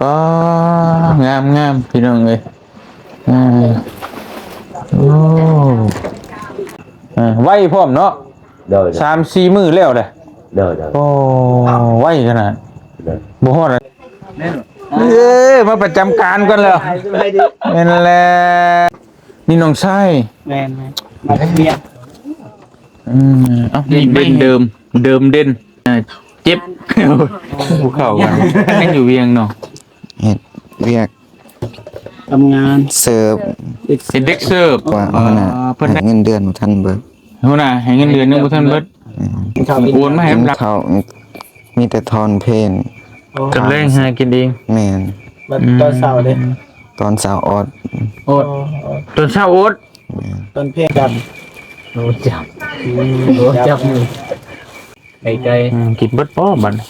ອໍ ງາມໆ ພີ່ນ້ອງເອີຍ. ອ່າ ໂອ້ ອ່າ ໄວພ້ອມເນາະ. ໂດຍ ໂດຍ ສາມສີ່ມື້ແລ້ວເດ້. ໂດຍ ໂດຍ ໂອ້ ໄວຂະໜາດ. ໂດຍ ບໍ່ຮອດ. ເອີ ມາປະຈຳການກ່ອນແລ້ວ. ສະບາຍດີ ແມ່ນແລ້ວ. ນີ້ນ້ອງຊາຍ. ແມ່ນໆ ມາຈາກວຽງ. ອືມ ເອົ້າ ນີ້ເດັ່ນເດີມ ເດີມເດັ່ນ. ອ່າ ເຈັບ ບໍ່ເຂົ້າກັນ. ຍັງຢູ່ວຽງເນາະ. ເຮັດວຽກ ທຳງານເສີບ ເຮັດເດັກເສີບ. ວ່າ ອ່າ ຫົວໜ້າ ເພິ່ນໃຫ້ເງິນເດືອນບໍ່ທັນເບິດ. ຫົວໜ້າໃຫ້ເງິນເດືອນຍັງບໍ່ທັນເບິດ. ແມ່ນ ໂອນມາໃຫ້ ກິນເຂົ້າ ມີແຕ່ທອນເພນ. ໂອ້ ຕອນແລງຫາກິນເອງ. ແມ່ນ. ບັດຕອນເຊົ້າເດ້? ອືມ ຕອນເຊົ້າອອດ. ອອດ ອໍ ຕອນເຊົ້າອອດ. ແມ່ນ. ຕອນເພນຈຳ. ໂອ້ ຈຳ ອືມ ໂອ້ ຈຳ ໃກ້ໆ. ອືມ ກິນເບິດບໍ່ບັດນີ້?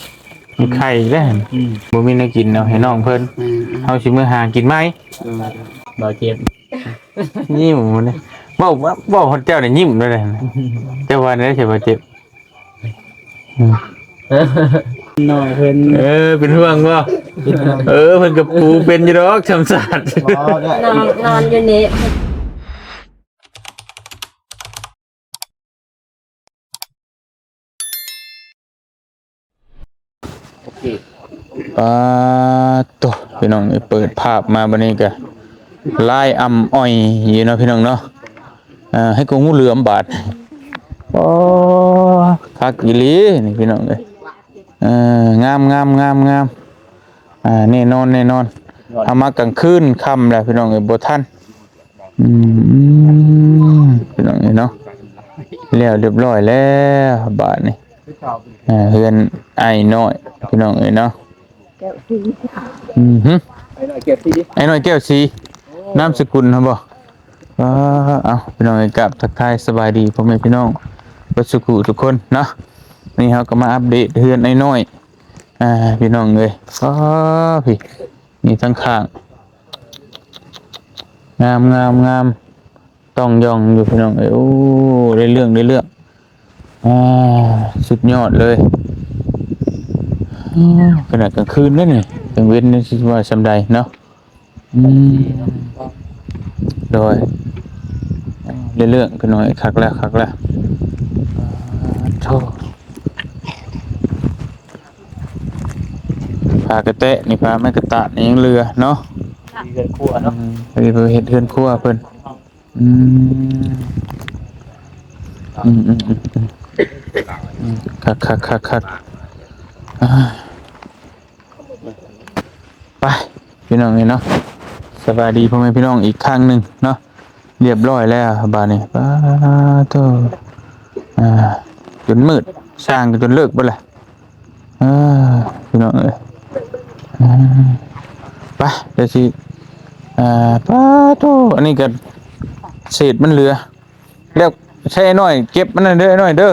ມີໄຂ່ເດ້. ອືມ ບໍ່ມີແນວກິນເນາະ ໃຫ້ນ້ອງເພິ່ນ. ອືມ ເຮົາຊິເມືອຫາກິນໃໝ່. ເອີ ບໍ່ເຈັບ ຍິ້ມນີ້ ເວົ້າ ເວົ້າຮອດເຈົ້ານີ້ຍິ້ມເລີຍ. ເຈົ້າວ່າແນວໃດ ບໍ່ເຈັບ? ອືມ ນ້ອງເພິ່ນ ເອີ ເປັນຫ່ວງບໍ່? ເປັນຫ່ວງ. ເອີ ເພິ່ນກໍປູເປັນຢູ່ດອກ ຊ່ຳຊາດ. ນອນ ນອນຢູ່ນີ້. ໂອເຄ ປາໂຕ ພີ່ນ້ອງເອີຍ ເປີດພາບມາບັດນີ້ກະລາຍອ່ຳອ່ອຍຢູ່ເນາະ ພີ່ນ້ອງເນາະ. ອ່າ ໃຫ້ກໍງູເຫຼືອມບາດ. ໂອ້ ຄັກອີ່ຫຼີນີ້ ພີ່ນ້ອງເອີຍ. ເອີ ງາມໆໆໆ. ອ່າ ແນ່ນອນ ແນ່ນອນ. ເຮົາມາກາງຄືນຄ່ຳແລ້ວ ພີ່ນ້ອງເອີຍ ບໍ່ທັນ. ອືມ ພີ່ນ້ອງເອີຍເນາະ ແລ້ວຮຽບຮ້ອຍແລ້ວບາດນີ້. ອ່າ ເຮືອນອ້າຍນ້ອຍ ພີ່ນ້ອງເອີຍເນາະ. ອືມ ອ້າຍນ້ອຍແກ້ວສີ ນາມສະກຸນຫັ້ນບໍ່? ອ່າ ເອົາ ພີ່ນ້ອງເອີຍ ກາບທັກທາຍສະບາຍດີພໍ່ແມ່ພີ່ນ້ອງເບິດສູ່ຜູ້ສູ່ຄົນເນາະ. ນີ້ເຮົາກໍມາອັບເດດເຮືອນອ້າຍນ້ອຍ ອ່າ ພີ່ນ້ອງເອີຍ. ອໍ ພີ່ ນີ້ທາງຂ້າງ ງາມໆໆ. ຕ່ອງຢ່ອງຢູ່ ພີ່ນ້ອງເອີຍ. ໂອ້ ໄດ້ເລື່ອງ ໄດ້ເລື່ອງ. ອ່າ ສຸດຍອດເລີຍ. ອືມ ຂະໜາດກາງຄືນເດ້ນີ້ ກາງເວັນນີ້ຊິວ່າສ່ຳໃດເນາະ. ອືມ ໂດຍ ໄດ້ເລື່ອງ ພີ່ນ້ອງເອີຍ. ຄັກແລ້ວ ຄັກແລ້ວ. ໂທ້ ຜ້າກະແຕະນີ້ ຜ້າໄມ້ກະຕາດນີ້ຍັງເຫຼືອເນາະ. ເຮືອນຄົວເນາະ. ອືມ ອັນນີ້ເພິ່ນເຮັດເຮືອນຄົວເພິ່ນ. ອືມ ອືມໆໆໆ ອືມ ຄັກໆໆໆ. ອ່າ ໄປ ພີ່ນ້ອງເອີຍເນາະ ສະບາຍດີພໍ່ແມ່ພີ່ນ້ອງອີກຄັ້ງໜຶ່ງເນາະ. ຮຽບຮ້ອຍແລ້ວບາດນີ້. ປາໂທ້ ອ່າ ຈົນມືດ ຊ່າງກໍຈົນເລີກເບິດແຫຼະ. ເອີ ພີ່ນ້ອງເອີຍ ອືມ ໄປ ດຽວຊິ ອ່າ ປາໂທ້ ອັນນີ້ກໍເສດມັນເຫຼືອແລ້ວ. ໃຊ້ອ້າຍນ້ອຍເກັບມັນນັ້ນເດີ ອ້າຍນ້ອຍເດີ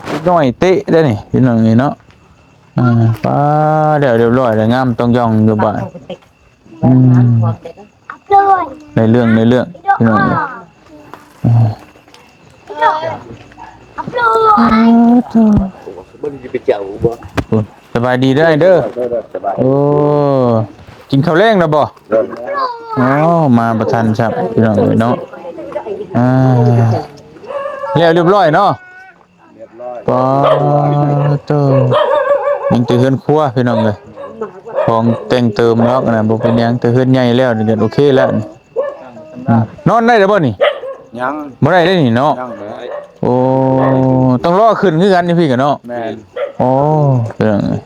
ເດັກນ້ອຍເຕະໄດ້ນີ້ ພີ່ນ້ອງເອີຍເນາະ. ອ່າ ປາ ແລ້ວຮຽບຮ້ອຍແລ້ວ ງາມຕ່ອງຢ່ອງຢູ່ບາດ. ອືມ ໃນເລື່ອງ ໃນເລື່ອງ ພີ່ນ້ອງເອີຍ. ອ່າ ສະບາຍດີເດີ ອ້າຍເດີ. ໂອ້ ກິນເຂົ້າແລງແລ້ວບໍ່? ໂອ້ ມາບໍ່ທັນຊ້ຳ ພີ່ນ້ອງເອີຍເນາະ. ອ່າ ແລ້ວຮຽບຮ້ອຍເນາະ. ປາໂທ້ ຍັງແຕ່ເຮືອນຄົວ ພີ່ນ້ອງເອີຍ. ຂອງແຕ່ງເຕີມດອກນະ ບໍ່ເປັນຫຍັງ ແຕ່ເຮືອນໃຫຍ່ແລ້ວນີ້ກໍໂອເຄແລ້ວ. ອືມ ນອນໄດ້ແລ້ວບໍ່ນີ້? ຍັງ ບໍ່ໄດ້ເດ້ນີ້ເນາະ. ຍັງເລີຍ. ໂອ້ ຕ້ອງລໍຂຶ້ນຄືກັນຢູ່ພີ້ກໍເນາະ. ແມ່ນ. ໂອ້ ພີ່ນ້ອງເອີຍ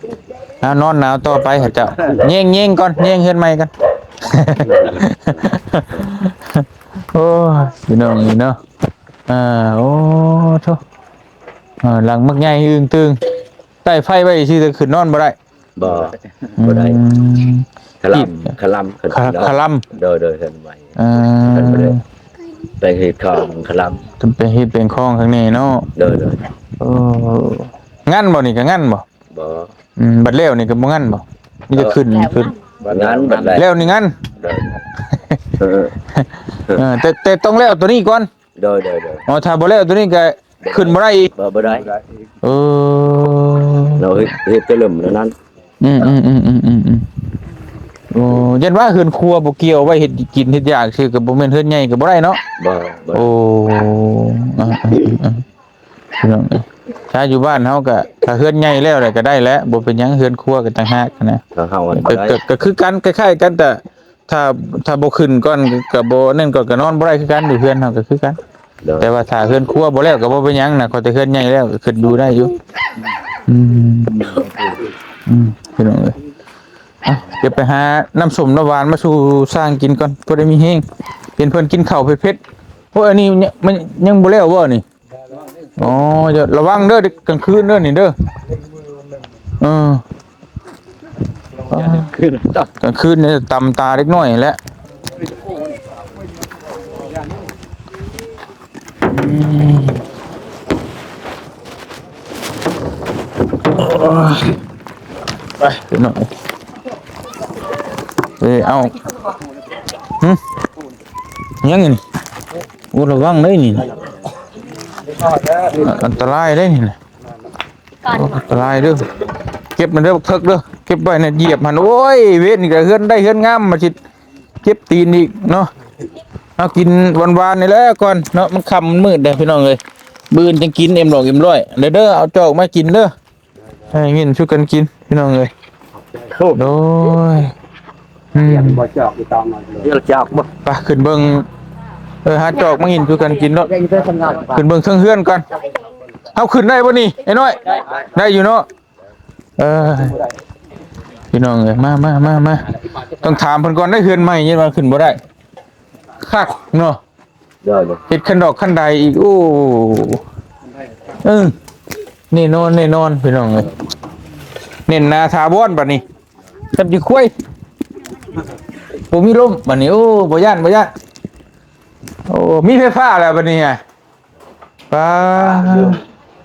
ເອົາ ນອນໜາວຕໍ່ໄປເຈົ້າ. ແຍງໆກ່ອນ ແຍງເຮືອນໃໝ່ກ່ອນ. ໂອ້ຍ ພີ່ນ້ອງເອີຍເນາະ. ອ່າ ໂອ້ໂທ້ ອ່າ ຫຼັງບັກໃຫຍ່ອຶ່ງຕຶງ ໃຕ້ໄຟໄວ້ຊື່ ແຕ່ຂຶ້ນນອນບໍ່ໄດ້. ບໍ່ ອືມ ບໍ່ໄດ້. ຄະລຳ ຄະລຳ ຄະລຳ. ໂດຍ ໂດຍ ເຮືອນໃໝ່. ອ່າ ເພິ່ນບໍ່ໄດ້ແປງເຮັດຂອງ ຄະລຳ ເພິ່ນໄປເຮັດແປງຂອງຂ້າງໃນເນາະ. ໂດຍ ໂດຍ. ໂອ້ ງັ້ນບໍ່ນີ້ ກໍງັ້ນບໍ່? ບໍ່. ອືມ ບັດແລ້ວນີ້ກໍບໍ່ງັ້ນບໍ່? ມີແຕ່ຂຶ້ນ ເອີ ຂຶ້ນ ງັ້ນບັດແລ້ວ ແລ້ວນີ້ງັ້ນ. ໂດຍ. ເອີ ເອີ ແຕ່ ແຕ່ຕ້ອງແລ້ວຕົວນີ້ກ່ອນ. ໂດຍ ໂດຍ ໂດຍ. ອໍ ຖ້າບໍ່ແລ້ວຕົວນີ້ກໍຂຶ້ນບໍ່ໄດ້ອີກ. ບໍ່ ບໍ່ໄດ້. ເອີ ເຮົາເຮັດ ເຮັດແຕ່ເລີ່ມແນວນັ້ນ. ອືມ ອືມ ອືມ ອືມ ອືມ ອືມ. ໂອ້ ໂອ້ ຢ້ານວ່າເຮືອນຄົວບໍ່ກ່ຽວໄວ້ເຮັດກິນເຮັດຢາກຊື່ ກໍບໍ່ແມ່ນເຮືອນໃຫຍ່ກໍບໍ່ໄດ້ເນາະ. ບໍ່ ບໍ່ ໂອ້ ອ່າໆ ພີ່ນ້ອງເອີຍ ຖ້າຢູ່ບ້ານເຮົາກໍ ຖ້າເຮືອນໃຫຍ່ແລ້ວແຫຼະກໍໄດ້ແຫຼະ ບໍ່ເປັນຫຍັງ ເຮືອນຄົວກໍຕ່າງຫາກນະ. ທາງເຮົາມັນບໍ່ໄດ້ ກໍ ກໍ ກໍຄືກັນ ຄ້າຍໆກັນ ແຕ່ ຖ້າ ຖ້າບໍ່ຂຶ້ນກ່ອນ ກໍບໍ່ນັ້ນ ກໍ ກໍນອນບໍ່ໄດ້ຄືກັນ ຢູ່ເຮືອນເຮົາກໍຄືກັນ. ໂດຍ ແຕ່ວ່າຖ້າເຮືອນຄົວບໍ່ແລ້ວກໍບໍ່ເປັນຫຍັງນະ ຂໍແຕ່ເຮືອນໃຫຍ່ແລ້ວກໍຂຶ້ນຢູ່ໄດ້ຢູ່. ອືມ ອືມ ພີ່ນ້ອງເອີຍ ເອົາ ດຽວໄປຫານ້ຳສົ້ມນ້ຳຫວານມາສູ່ຊ່າງກິນກ່ອນ ພໍໄດ້ມີແຮງ. ເຫັນເພິ່ນກິນເຂົ້າເຜັດໆ. ໂອ້ຍ ອັນນີ້ຍັງ ມັນຍັງບໍ່ແລ້ວບໍ່ນີ້? ອໍ ລະວັງເດີ ກາງຄືນເດີນີ້ເດີ. ເອີ ກາງຄືນນີ້ຕຳຕາເດັກນ້ອຍແຫຼະ. ອືມ ໂອ້ຍ ໄປ ພີ່ນ້ອງ ເອີ ເອົາ ຫຶ ຫຍັງນີ້? ໂອ້ ລະວັງເດີນີ້ ອັນຕະລາຍເດ້ນີ້ນະ. ອັນຕະລາຍເດີ ເກັບມັນເດີ ບັກເຖິກເດີ ເກັບໄວ້ນະ ຢຽບຫັ້ນ. ໂອ້ຍ ເວນນີ້ກໍເຮືອນໄດ້ເຮືອນງາມ ມາຊິເຈັບຕີນອີກເນາະ. ເອົາ ກິນຫວານໆນີ້ແຫຼະກ່ອນເນາະ ມັນຄ່ຳມັນມືດເດ້ ພີ່ນ້ອງເອີຍ. ມື້ອື່ນຈັ່ງກິນເອັມດອກເອັມຮ້ອຍເດີ ເດີ ເອົາຈອກມາກິນເດີ ໃຫ້ເງິນສູ່ກັນກິນ ພີ່ນ້ອງເອີຍ. ໂດຍ ອືມ ບໍ່ຈອກອີຕອງ ດຽວຈອກບໍ່ ໄປຂຶ້ນເບິ່ງ. ເອີ ຫາຈອກມາກິນສູ່ກັນກິນເນາະ. ຂຶ້ນເບິ່ງເທິງເຮືອນກ່ອນ. ເຮົາຂຶ້ນໄດ້ບໍ່ນີ້ ໄອ້ນ້ອຍ? ໄດ້ຢູ່ເນາະ. ເອີ ພີ່ນ້ອງເອີຍ ມາ ມາ ມາ ມາ ຕ້ອງຖາມເພິ່ນກ່ອນເດ້ ເຮືອນໃໝ່ຍັງວ່າຂຶ້ນບໍ່ໄດ້ ຄັກເນາະ. ເຮັດຄັນດອກຄັນໃດອີກ. ໂອ້ ເອີ ແນ່ນອນ ແນ່ນອນ ພີ່ນ້ອງເອີຍ. ແໜ້ນໜາຖາວອນບັດນີ້ ຈັບຢູ່ຄວຍ ບໍ່ມີລົມບັດນີ້. ໂອ້ ບໍ່ຢ້ານ ບໍ່ຢ້ານ. ໂອ້ ມີໄຟຟ້າແລ້ວບັດນີ້. ປ້າ ຢືມ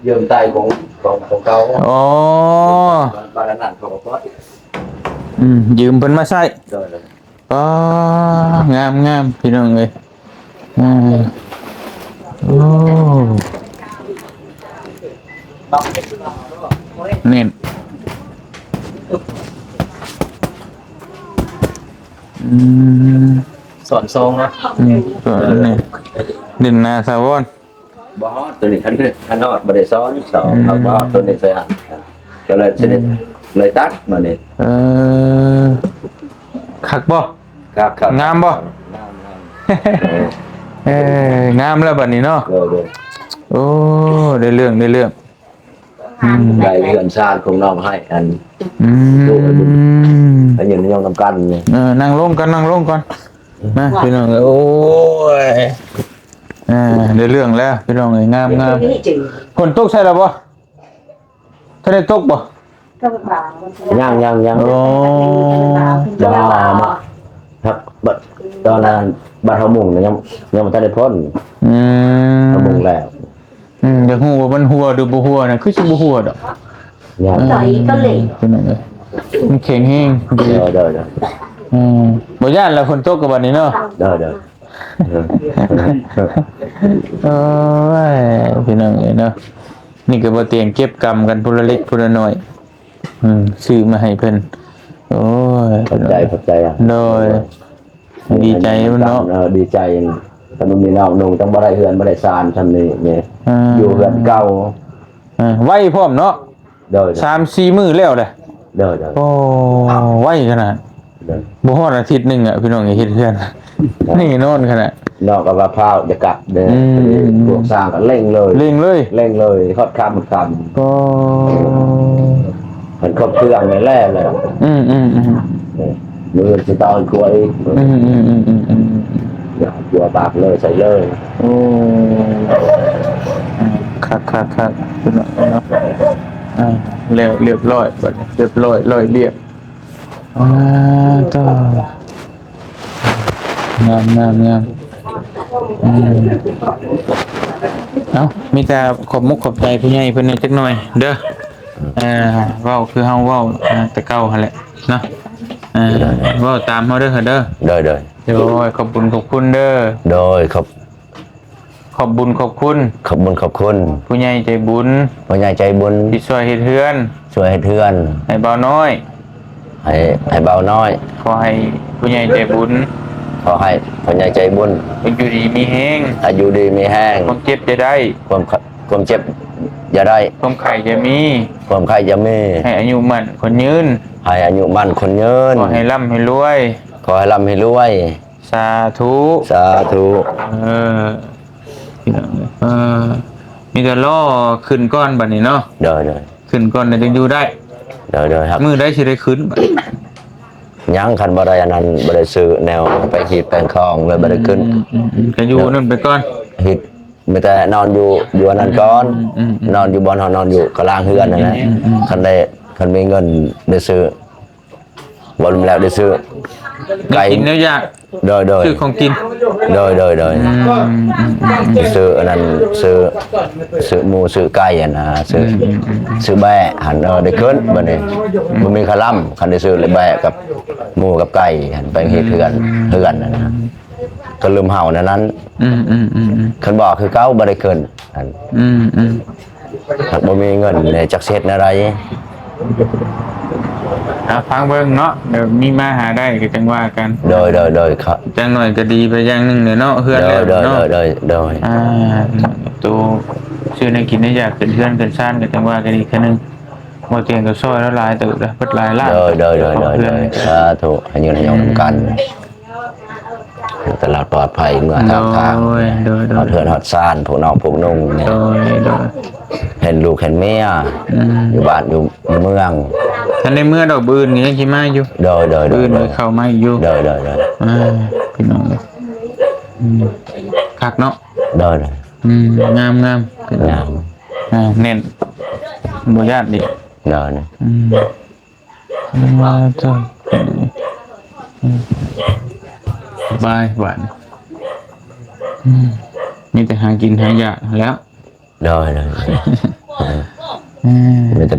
ຢືມໄຕຂອງ ຂອງ ຂອງເຂົາ. ອໍ ບ້ານ ບ້ານອັນນັ້ນເຂົາກໍພໍ ອືມ ຢືມເພິ່ນມາໃຊ້. ໂດຍ ໂດຍ. ປ້າ ງາມ ງາມ ພີ່ນ້ອງເອີຍ. ອ່າ ໂອ້ ແໜ້ນ ອືມ ສອນຊອງເນາະ. ອືມ ສອນນີ້ ດິນນາສາວອນ. ບໍ່ຮອດຕົວນີ້ ຄັນ ຄັນຮອດບໍ່ໄດ້ສອນ ສອງ ອືມ ເອົາບໍ່ຮອດຕົວນີ້ໃສ່ຫັ້ນ ກໍເລີຍຊິໄດ້ ອືມ ເລີຍຕັດມານີ້. ເອີ ຄັກບໍ່? ຄັກໆ ງາມບໍ່? ງາມໆ ເອີ ງາມແລ້ວບັດນີ້ເນາະ. ໂດຍໆ ໂອ້ ໄດ້ເລື່ອງ ໄດ້ເລື່ອງ. ອືມ ໄດ້ເຮືອນຊານຂອງນ້ອງໃຫ້ອັນ ອືມ ໂຕອັນນີ້ ອັນນີ້ຍ້ອນນຳກັນນີ້. ເອີ ນັ່ງລົງກ່ອນ ນັ່ງລົງກ່ອນ ມາ ພີ່ນ້ອງເອີຍ. ໂອ້ຍ ອ່າ ໄດ້ເລື່ອງແລ້ວ ພີ່ນ້ອງເອີຍ. ງາມໆ ຝົນຕົກໃສ່ແລ້ວບໍ່? ທັນໄດ້ຕົກບໍ່? ຍັງໆໆ ໂອ້ ມາ ມາ ມາ ຄັບ ບັດ ຕອນນັ້ນບັດຫົກໂມງນະ ຍັງ ຍັງບໍ່ທັນໄດ້ພົ້ນ. ອືມ ຫົກໂມງແລ້ວ. ອືມ ຢາກຮູ້ວ່າມັນຮົ່ວຫຼືບໍ່ຮົ່ວນະ ຄືຊິບໍ່ຮົ່ວດອກ. ຍັງ ເອີ ພີ່ນ້ອງເອີຍ ມັນແຂງແຮງ. ໂດຍໆ ອືມ ບໍ່ຢ້ານລະຝົນຕົກກໍບັດນີ້ເນາະ. ໂດຍໆ ໂອ້ຍ ພີ່ນ້ອງເອີຍເນາະ. ນີ້ກໍບໍ່ຕຽງເກັບກຳກັນຜູ້ລະເລັກຜູ້ລະນ້ອຍ. ອືມ ຊື້ມາໃຫ້ເພິ່ນ. ໂອ້ຍ ຂອບໃຈ ຂອບໃຈ. ໂດຍ ດີໃຈນຳເນາະ. ເອີ ດີໃຈ ຖ້າມັນມີນ້ອງນຸ່ງ ຕ້ອງບໍ່ໄດ້ເຮືອນບໍ່ໄດ້ຊານຊ່ຳນີ້ ນີ້ ອ່າ ຢູ່ເຮືອນເກົ່າ. ເອີ ໄວພ້ອມເນາະ. ໂດຍ ສາມສີ່ມື້ແລ້ວເດ້. ໂດຍໆ ໂອ້ ໄວຂະໜາດ. ໂດຍ ບໍ່ຮອດອາທິດໜຶ່ງອະ ພີ່ນ້ອງເອີຍ ເຮັດເຮືອນ. ໂດຍ ແນ່ນອນຂະໜາດ. ນອກກໍວ່າພ້າວຈະກັບເດ້. ອືມ ພວກຊ່າງກໍເລັ່ງເລີຍ ເລັ່ງເລີຍ ເລັ່ງເລີຍ ຮອດຄ່ຳ ຄ່ຳ. ໂອ້ ມັນຄົບເຄື່ອງນີ້ແຫຼະ. ອືມໆໆ ເອີ ມື້ອື່ນຊິຕໍ່ອີກຂົວອີກ. ອືມໆໆໆ ຂົວປາກເລີຍ ໃສ່ເລີຍ. ໂອ້ ຄັກໆໆ ເນາະ. ອ່າ ແລ້ວລຽບຮ້ອຍ ບັດນີ້ລຽບຮ້ອຍ ຮ້ອຍລຽບ. ອ່າ ໂທ້ ງາມໆໆ ອືມ ເອົ້າ ມີແຕ່ຂອບມຸກຂອບໃຈຜູ້ໃຫຍ່ເພິ່ນແດ່ຈັກໜ່ອຍເດີ. ເອີ ເວົ້າຄືເຮົາເວົ້າ ເອີ ແຕ່ເກົ່າຫັ້ນແຫຼະເນາະ. ເອີ ເວົ້າຕາມເຮົາເດີ ເດີ. ໂດຍໆ ໂດຍ ຂອບບຸນຂອບຄຸນເດີ. ໂດຍ ຂອບ ຂອບບຸນຂອບຄຸນ ຂອບບຸນຂອບຄຸນ ຜູ້ໃຫຍ່ໃຈບຸນ ຜູ້ໃຫຍ່ໃຈບຸນ ທີ່ຊ່ວຍເຮັດເຮືອນ ຊ່ວຍເຮັດເຮືອນໃຫ້ບ່າວນ້ອຍ. ໃຫ້ ໃຫ້ເບົານ້ອຍ ຂໍໃຫ້ຜູ້ໃຫຍ່ໃຈບຸນ ຂໍໃຫ້ຜູ້ໃຫຍ່ໃຈບຸນ ຢູ່ດີມີແຮງ ອາຍຸດີມີແຮງ ຄວາມເຈັບຢ່າໄດ້ ຄວາມ ຄວາມເຈັບຢ່າໄດ້ ຄວາມໄຂ້ຢ່າມີ ຄວາມໄຂ້ຢ່າມີ ໃຫ້ອາຍຸໝັ້ນຂວັນຍືນ ໃຫ້ອາຍຸໝັ້ນຂວັນຍືນ ຂໍໃຫ້ລ່ຳໃຫ້ລວຍ ຂໍໃຫ້ລ່ຳໃຫ້ລວຍ ສາທຸ ສາທຸ ເອີ ພີ່ນ້ອງເອີຍ ເອີ ມີແຕ່ລໍຂຶ້ນກ່ອນບັດນີ້ເນາະ ໂດຍໆ ຂຶ້ນກ່ອນແລ້ວຈຶ່ງຢູ່ໄດ້ ໂດຍໆ ມື້ໃດຊິໄດ້ຂຶ້ນບັດນີ້ ຍັງ ຄັນບໍ່ໄດ້ອັນນັ້ນ ບໍ່ໄດ້ຊື້ແນວໄປຮີດແປງຄອງ ເລີຍບໍ່ໄດ້ຂຶ້ນ ອືມໆໆ ກໍຢູ່ນັ້ນໄປກ່ອນ ເຮັດ ມີແຕ່ນອນຢູ່ ຢູ່ອັນນັ້ນກ່ອນ ອືມໆໆ ນອນຢູ່ບ່ອນເຮົານອນຢູ່ ກະລາງເຮືອນນັ້ນແຫຼະ ອືມໆໆ ຄັນໄດ້ ຄັນມີເງິນໄດ້ຊື້ ບໍ່ລວມແລ້ວໄດ້ຊື້ໄກ່ ແນວກິນແນວຢາກ ໂດຍໆ ຊື້ຂອງກິນ ໂດຍໆໆ ອືມໆໆ ໄດ້ຊື້ອັນນັ້ນ ຊື້ ຊື້ໝູຊື້ໄກ່ຫັ້ນນະ ຊື້ ອືມໆໆ ຊື້ແບ້ຫັ້ນ ເອີ ໄດ້ຂຶ້ນບັດນີ້ ອືມ ບໍ່ມີຄ່າລຳ ຄັນໄດ້ຊື້ແລ້ວແບ້ກັບໝູກັບໄກ່ຫັ້ນ ໄປເຮັດເຮືອນ ອືມ ເຮືອນຫັ້ນນະ ກໍລືມເຮົາແນວນັ້ນ ອືມໆໆໆ ຄັນບໍ່ຄືເກົ່າບໍ່ໄດ້ຂຶ້ນຫັ້ນ ອືມໆ ຫາກບໍ່ມີເງິນແດ່ ຈັກຊິເຮັດແນວໃດ ອ່າ ຟັງເບິ່ງເນາະ ດຽວມີມາຫາໄດ້ກໍຈັ່ງວ່າກັນ ໂດຍໆໆ ຈັ່ງໜ້ອຍກໍດີໄປຢ່າງໜຶ່ງແຫຼະເນາະ ເຮືອນແລ້ວເນາະ ໂດຍໆໆ ອ່າ ໂຕຊື້ແນວກິນແນວຢາກຂຶ້ນເຮືອນຂຶ້ນຊານກໍຈັ່ງວ່າກັນອີກເທື່ອໜຶ່ງ ບໍ່ຕຽງກໍຊ່ອຍລາວຫຼາຍເຕີບເດີ ເບິດຫຼາຍລ້ານ ໂດຍໆໆ ສາທຸ ໃຫ້ຍືນຍາວນຳກັນ ອືມ ໃຫ້ຕະຫຼອດປອດໄພເມືອທາງທາງ ໂດຍໆໆ ຮອດເຮືອນຮອດຊານ ພວກນ້ອງພວກນຸ່ງນີ້ ໂດຍໆ ເຫັນລູກເຫັນເມຍ ອືມ ຢູ່ບ້ານຢູ່ ຢູ່ເມືອງ ທັນໄດ້ເມືອດອກ ມື້ອື່ນກໍຍັງຊິມາຢູ່ ໂດຍໆໆ ມື້ອື່ນກໍເຂົ້າມາອີກຢູ່ ໂດຍໆໆ ອ່າ ພີ່ນ້ອງເອີຍ ອືມ ຄັກເນາະ ໂດຍໆ ອືມ ງາມໆ ງາມ ອ່າ ແໜ້ນ ບໍ່ຢ້ານອີກ ໂດຍ ອືມ ມາເຈົ້າ ອືມ ສະບາຍບາດນີ້ ອືມ ມີແຕ່ຫາກິນຫາຢາກແລ້ວ ໂດຍໆ ອືມ ມີແຕ່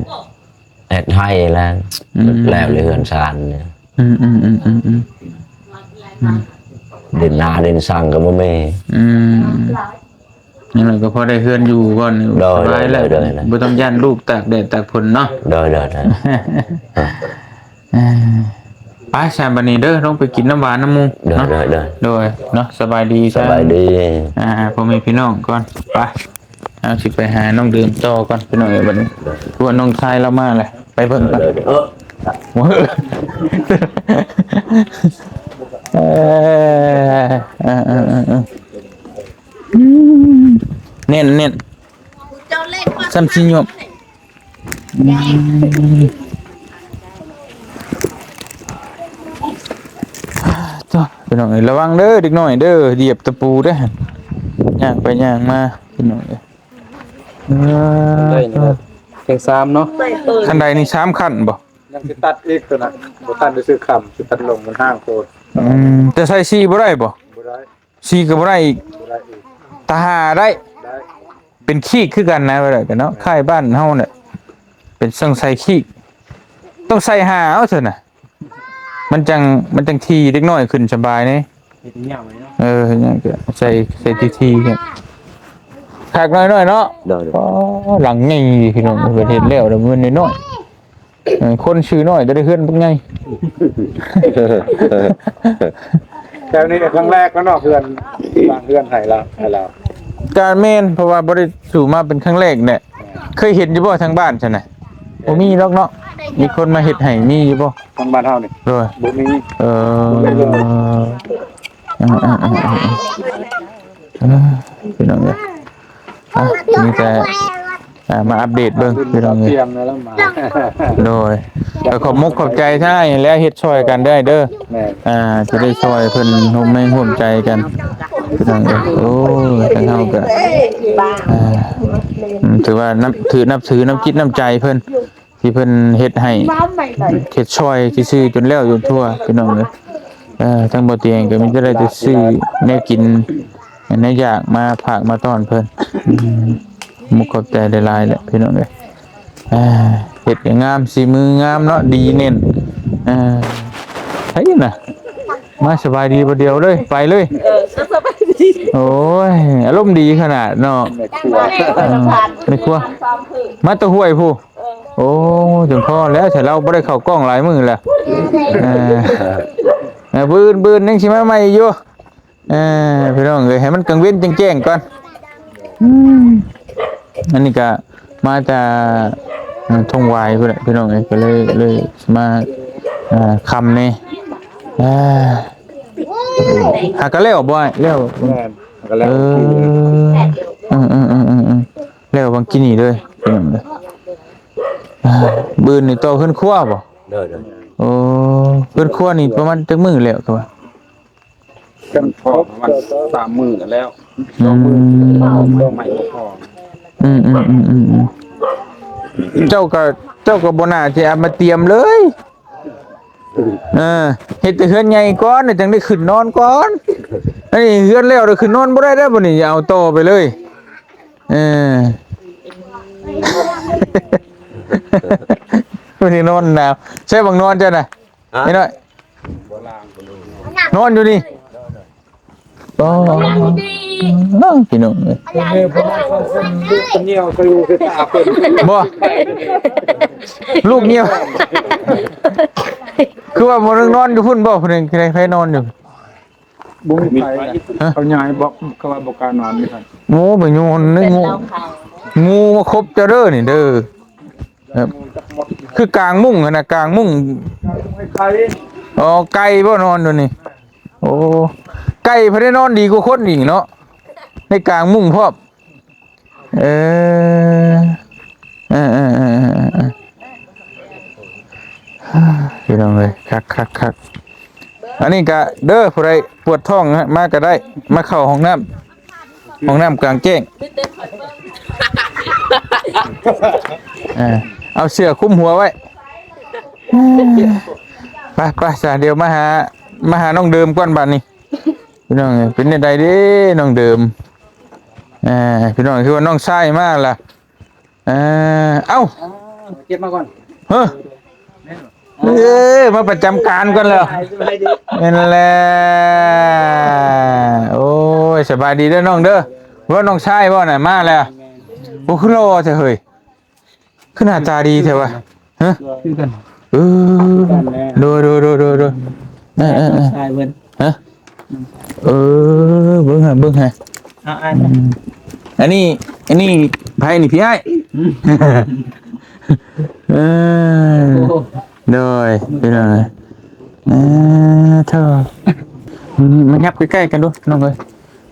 ເຮັດໄຮ່ແລ້ວ ອືມ ແລ້ວເຮືອນຊານນີ້ ອືມໆໆໆໆ ອືມ ດິນນາດິນສັງກໍບໍ່ມີ ອືມ ຢ່າງໜ້ອຍກໍພໍໄດ້ເຮືອນຢູ່ກ່ອນ ໂດຍ ສະບາຍແລ້ວ ໂດຍໆໆ ບໍ່ຕ້ອງຢ້ານລູກຕາກແດດຕາກຝົນເນາະ ໂດຍໆໆ ເອີ ໄປຊະບັດນີ້ເດີ ລົງໄປກິນນ້ຳຫວານນຳໝູ່ ໂດຍ ເນາະ ໂດຍໆ ໂດຍ ເນາະ ສະບາຍດີ ສະບາຍດີ ອ່າ ພໍ່ແມ່ພີ່ນ້ອງກ່ອນ ໄປ ເຮົາຊິໄປຫານ້ອງເດີມຕໍ່ກ່ອນ ພີ່ນ້ອງເອີຍ ບັດນີ້ ຄືວ່ານ້ອງຊາຍລາວມາແລ້ວ ໄປເບິ່ງກ່ອນ ເອີ ເອີ ເອີ ເອີ ອືມ ແໜ້ນໆ ສ່ຳຊິຍົບ ອືມ ໂທ້ ພີ່ນ້ອງເອີຍ ລະວັງເດີ ເດັກນ້ອຍເດີ ຢຽບຕະປູເດີ ຍ່າງໄປຍ່າງມາ ພີ່ນ້ອງເອີຍ ເອີ ໄດ້ນີ້ແຫຼະ ເທິງສາມເນາະ ຂັ້ນໃດນີ້ສາມຂັ້ນບໍ່? ຍັງຊິຕັດອີກຕົວນັ້ນ ບໍ່ທັນໄດ້ຊື້ຄ້ຳ ຊິຕັດລົງມັນຫ່າງໂພດ ອືມ ແຕ່ໃສ່ສີ່ບໍ່ໄດ້ບໍ່? ບໍ່ໄດ້ ສີ່ກໍບໍ່ໄດ້ອີກ ບໍ່ໄດ້ອີກ ຕາຫ້າໄດ້ ໄດ້ ເປັນຄີກຄືກັນນະ ວ່າໄດ້ກໍເນາະ ຄ້າຍບ້ານເຮົາແຫຼະ ເປັນຊ່າງໃສ່ຄີກ ຕ້ອງໃສ່ຫ້າເອົາຊັ້ນນະ ມັນຈັ່ງ ມັນຈັ່ງຖີ່ ເດັກນ້ອຍຂຶ້ນສະບາຍເດ້ ເຮັດຍາວໄວ້ເນາະ ເອີ ເຮັດຫຍັງກໍໃສ່ ໃສ່ຖີ່ໆ ຄັກໜ້ອຍໆເນາະ ໂດຍ ອໍ ຫຼັງໃຫຍ່ພີ່ນ້ອງ ເພິ່ນເຮັດແລ້ວ ແລ້ວມັນນ້ອຍໆ ເອີ ຄົນຊື່ນ້ອຍ ແຕ່ໄດ້ເຮືອນບັກໃຫຍ່ ແຖວນີ້ກໍຄັ້ງແລກແລ້ວເນາະ ເຮືອນ ສ້າງເຮືອນໃຫ້ລາວ ໃຫ້ລາວ ກະແມ່ນ ເພາະວ່າບໍ່ໄດ້ສູ່ມາເປັນຄັ້ງແລກແຫຼະ ເຄີຍເຫັນຢູ່ບໍ່ທາງບ້ານຊັ້ນນະ? ບໍ່ມີດອກເນາະ ມີຄົນມາເຮັດໃຫ້ ມີຢູ່ບໍ່? ທາງບ້ານເຮົານີ້ ໂດຍ ບໍ່ມີ ເອີ ບໍ່ມີເລີຍ ອ່າໆໆໆ ເອີ ພີ່ນ້ອງເອີຍ ອ່ະ ມີແຕ່ ອ່າ ມາອັບເດດເບິ່ງ ພີ່ນ້ອງເອີຍ ຕຽມແລ້ວມາ ໂດຍ ກໍຂອບມຸກຂອບໃຈທ່ານແຫຼະ ເຮັດຊ່ອຍກັນເດີ ເດີ ແມ່ນ ອ່າ ຈະໄດ້ຊ່ອຍເພິ່ນຮ່ວມແຮງຮ່ວມໃຈກັນ ພີ່ນ້ອງເອີຍ ໂອ້ຍ ທາງເຮົາກໍ ອ່າ ອືມ ຖືວ່ານັບຖື ນັບຖືນ້ຳຈິດນ້ຳໃຈເພິ່ນ ທີ່ເພິ່ນເຮັດໃຫ້ ເຮັດຊ່ອຍຊື່ໆ ຈົນແລ້ວຈົນທົ່ວ ພີ່ນ້ອງເອີຍ ເອີ ທາງບໍ່ຕຽງກໍມີແຕ່ໄດ້ແຕ່ຊື້ແນວກິນ ແນວຢາກມາຝາກມາຕ້ອນເພິ່ນ ອືມ ມຸກຂອບໃຈຫຼາຍໆແຫຼະ ພີ່ນ້ອງເອີຍ ອ່າ ເຮັດກໍງາມ ສີມືງາມເນາະ ດີແໜ້ນ ອ່າ ໃຜນະ ມາ ສະບາຍດີ ບໍ່ດຽວເລີຍ ໄປເລີຍ ເອີ ສະບາຍດີ ໂອ້ຍ ອາລົມດີຂະໜາດເນາະ ແມ່ຄົວ ເອີ ແມ່ຄົວ ມາແຕ່ຫ້ວຍພຸ້ນ ເອີ ໂອ້ ຈົນພໍແລ້ວ ຖ້າລາວບໍ່ໄດ້ເຂົ້າກ້ອງຫຼາຍມື້ແລ້ວ. ເອີ ເອີ ມື້ອື່ນ ມື້ອື່ນຍັງຊິມາໃໝ່ຢູ່. ເອີ ພີ່ນ້ອງເອີຍ ໃຫ້ມັນກາງເວັນແຈ້ງໆກ່ອນ. ອືມ ອັນນີ້ກະມາຈາກ ເອີ ທົ່ງຫວາຍພຸ້ນແຫຼະ ພີ່ນ້ອງເອີຍ ກະເລີຍ ເລີຍມາ ເອີ ຄ່ຳແດ່. ເອີ ຫາກະແລ້ວບໍ່ອ້າຍ? ແລ້ວ ແມ່ນ ຫາກະແລ້ວ. ເອີ ເອີໆໆໆ ແລ້ວຫວ່າງກີ້ນີ້ເດີ ພີ່ນ້ອງເອີຍ. ເອີ ບືນນີ້ຕໍ່ເຮືອນຄົວບໍ່? ໂດຍໆ. ໂອ້ ເຮືອນຄົວນີ້ປະມານຈັກມື້ແລ້ວກະວ່າ? ກັນພໍປະມານສາມມື້ແລ້ວ ສອງມື້ ອືມ ດອກໄມ້ບໍ່ພໍ. ອືມໆໆໆ ເຈົ້າກະ ເຈົ້າກະບໍ່ໜ້າຊິເອົາມາຕຽມເລີຍ. ເອີ ເຮັດແຕ່ເຮືອນໃຫຍ່ກ່ອນ ຈັ່ງໄດ້ຂຶ້ນນອນກ່ອນ. ອັນນີ້ເຮືອນແລ້ວ ໄດ້ຂຶ້ນນອນບໍ່ໄດ້ແລ້ວ ບັດນີ້ເອົາຕໍ່ໄປເລີຍ. ເອີ ມື້ນີ້ນອນໜາວ. ໃຊ້ບັກນອນເຈົ້ານະ? ຮະ? ນ້ອຍ ນອນຢູ່ນີ້. ອໍ ພີ່ນ້ອງເອີຍ ແມ່ຜູ້ນ້ອຍສອງຄົນ ລູກເໜັ່ວໃສ່ຫູໃສ່ຕາເພິ່ນ. ບໍ່ ລູກເໜັ່ວ ຄືວ່າຜູ້ໜຶ່ງນອນຢູ່ພຸ້ນບໍ່? ຜູ້ໜຶ່ງໃຜນອນຢູ່? ບໍ່ມີໃຜ. ຮະ? ເຂົາຍ້າຍບອກ ເຂົາວ່າບໍ່ກ້ານອນຢູ່ຫັ້ນ. ໂອ້ ໄປໂຍນໃນງູ ງູມາຄົບເຈົ້າເດີນີ້ເດີ. ແບບ ຄືກາງມຸ້ງຫັ້ນນະ ກາງມຸ້ງ. ອໍ ໄກ່ບໍ່ນອນຢູ່ນີ້? ໂອ້ ໄກ່ເພິ່ນໄດ້ນອນດີກວ່າຄົນອີກເນາະ ໃນກາງມຸ້ງພ້ອມ. ເອີ ເອີໆໆໆໆ ພີ່ນ້ອງເອີຍ ຄັກໆໆ. ອັນນີ້ກະເດີ ຜູ້ໃດປວດທ້ອງມາກະໄດ້ ມາເຂົ້າຫ້ອງນ້ຳ ຫ້ອງນ້ຳກາງແຈ້ງ. ເອີ ເອົາເສື້ອຄຸມຫົວໄວ້. ໄປໆ ຊະ ດຽວມາຫາ ມາຫານ້ອງເດີມກ່ອນບາດນີ້ ພີ່ນ້ອງເອີຍ. ເປັນແນວໃດເດ້ນ້ອງເດີມ? ເອີ ພີ່ນ້ອງ ຄືວ່ານ້ອງຊາຍມາລະ. ເອີ ເອົ້າ ເກັບມາກ່ອນ. ເຮີ ເອີ ມາປະຈຳການກ່ອນແລ້ວ. ສະບາຍດີ ແມ່ນແລ້ວ. ໂອ້ຍ ສະບາຍດີເດີນ້ອງເດີ. ວ່ານ້ອງຊາຍບໍ່ນະ ມາແລ້ວ. ໂອ້ ຄືຫຼໍ່ແທ້ເຮີ້ຍ ຄືໜ້າຕາດີແທ້ວະ. ຮະ ຄືກັນ. ເອີ ຄືກັນແຫຼະ. ໂດຍໆໆໆໆ. ເອີໆໆ ຊາຍເພິ່ນ. ຮະ ເອີ ເບິ່ງຫາ ເບິ່ງຫາ. ເອົາອ້າຍ ອືມ ອັນນີ້ ອັນນີ້ໃຜນີ້ ພີ່ອ້າຍ? ອືມ ເອີ ໂອ້ ໂດຍ ພີ່ນ້ອງ. ເອີ ເຖິງ ມາຫຍັບໃກ້ໆກັນດູນ້ອງເອີຍ.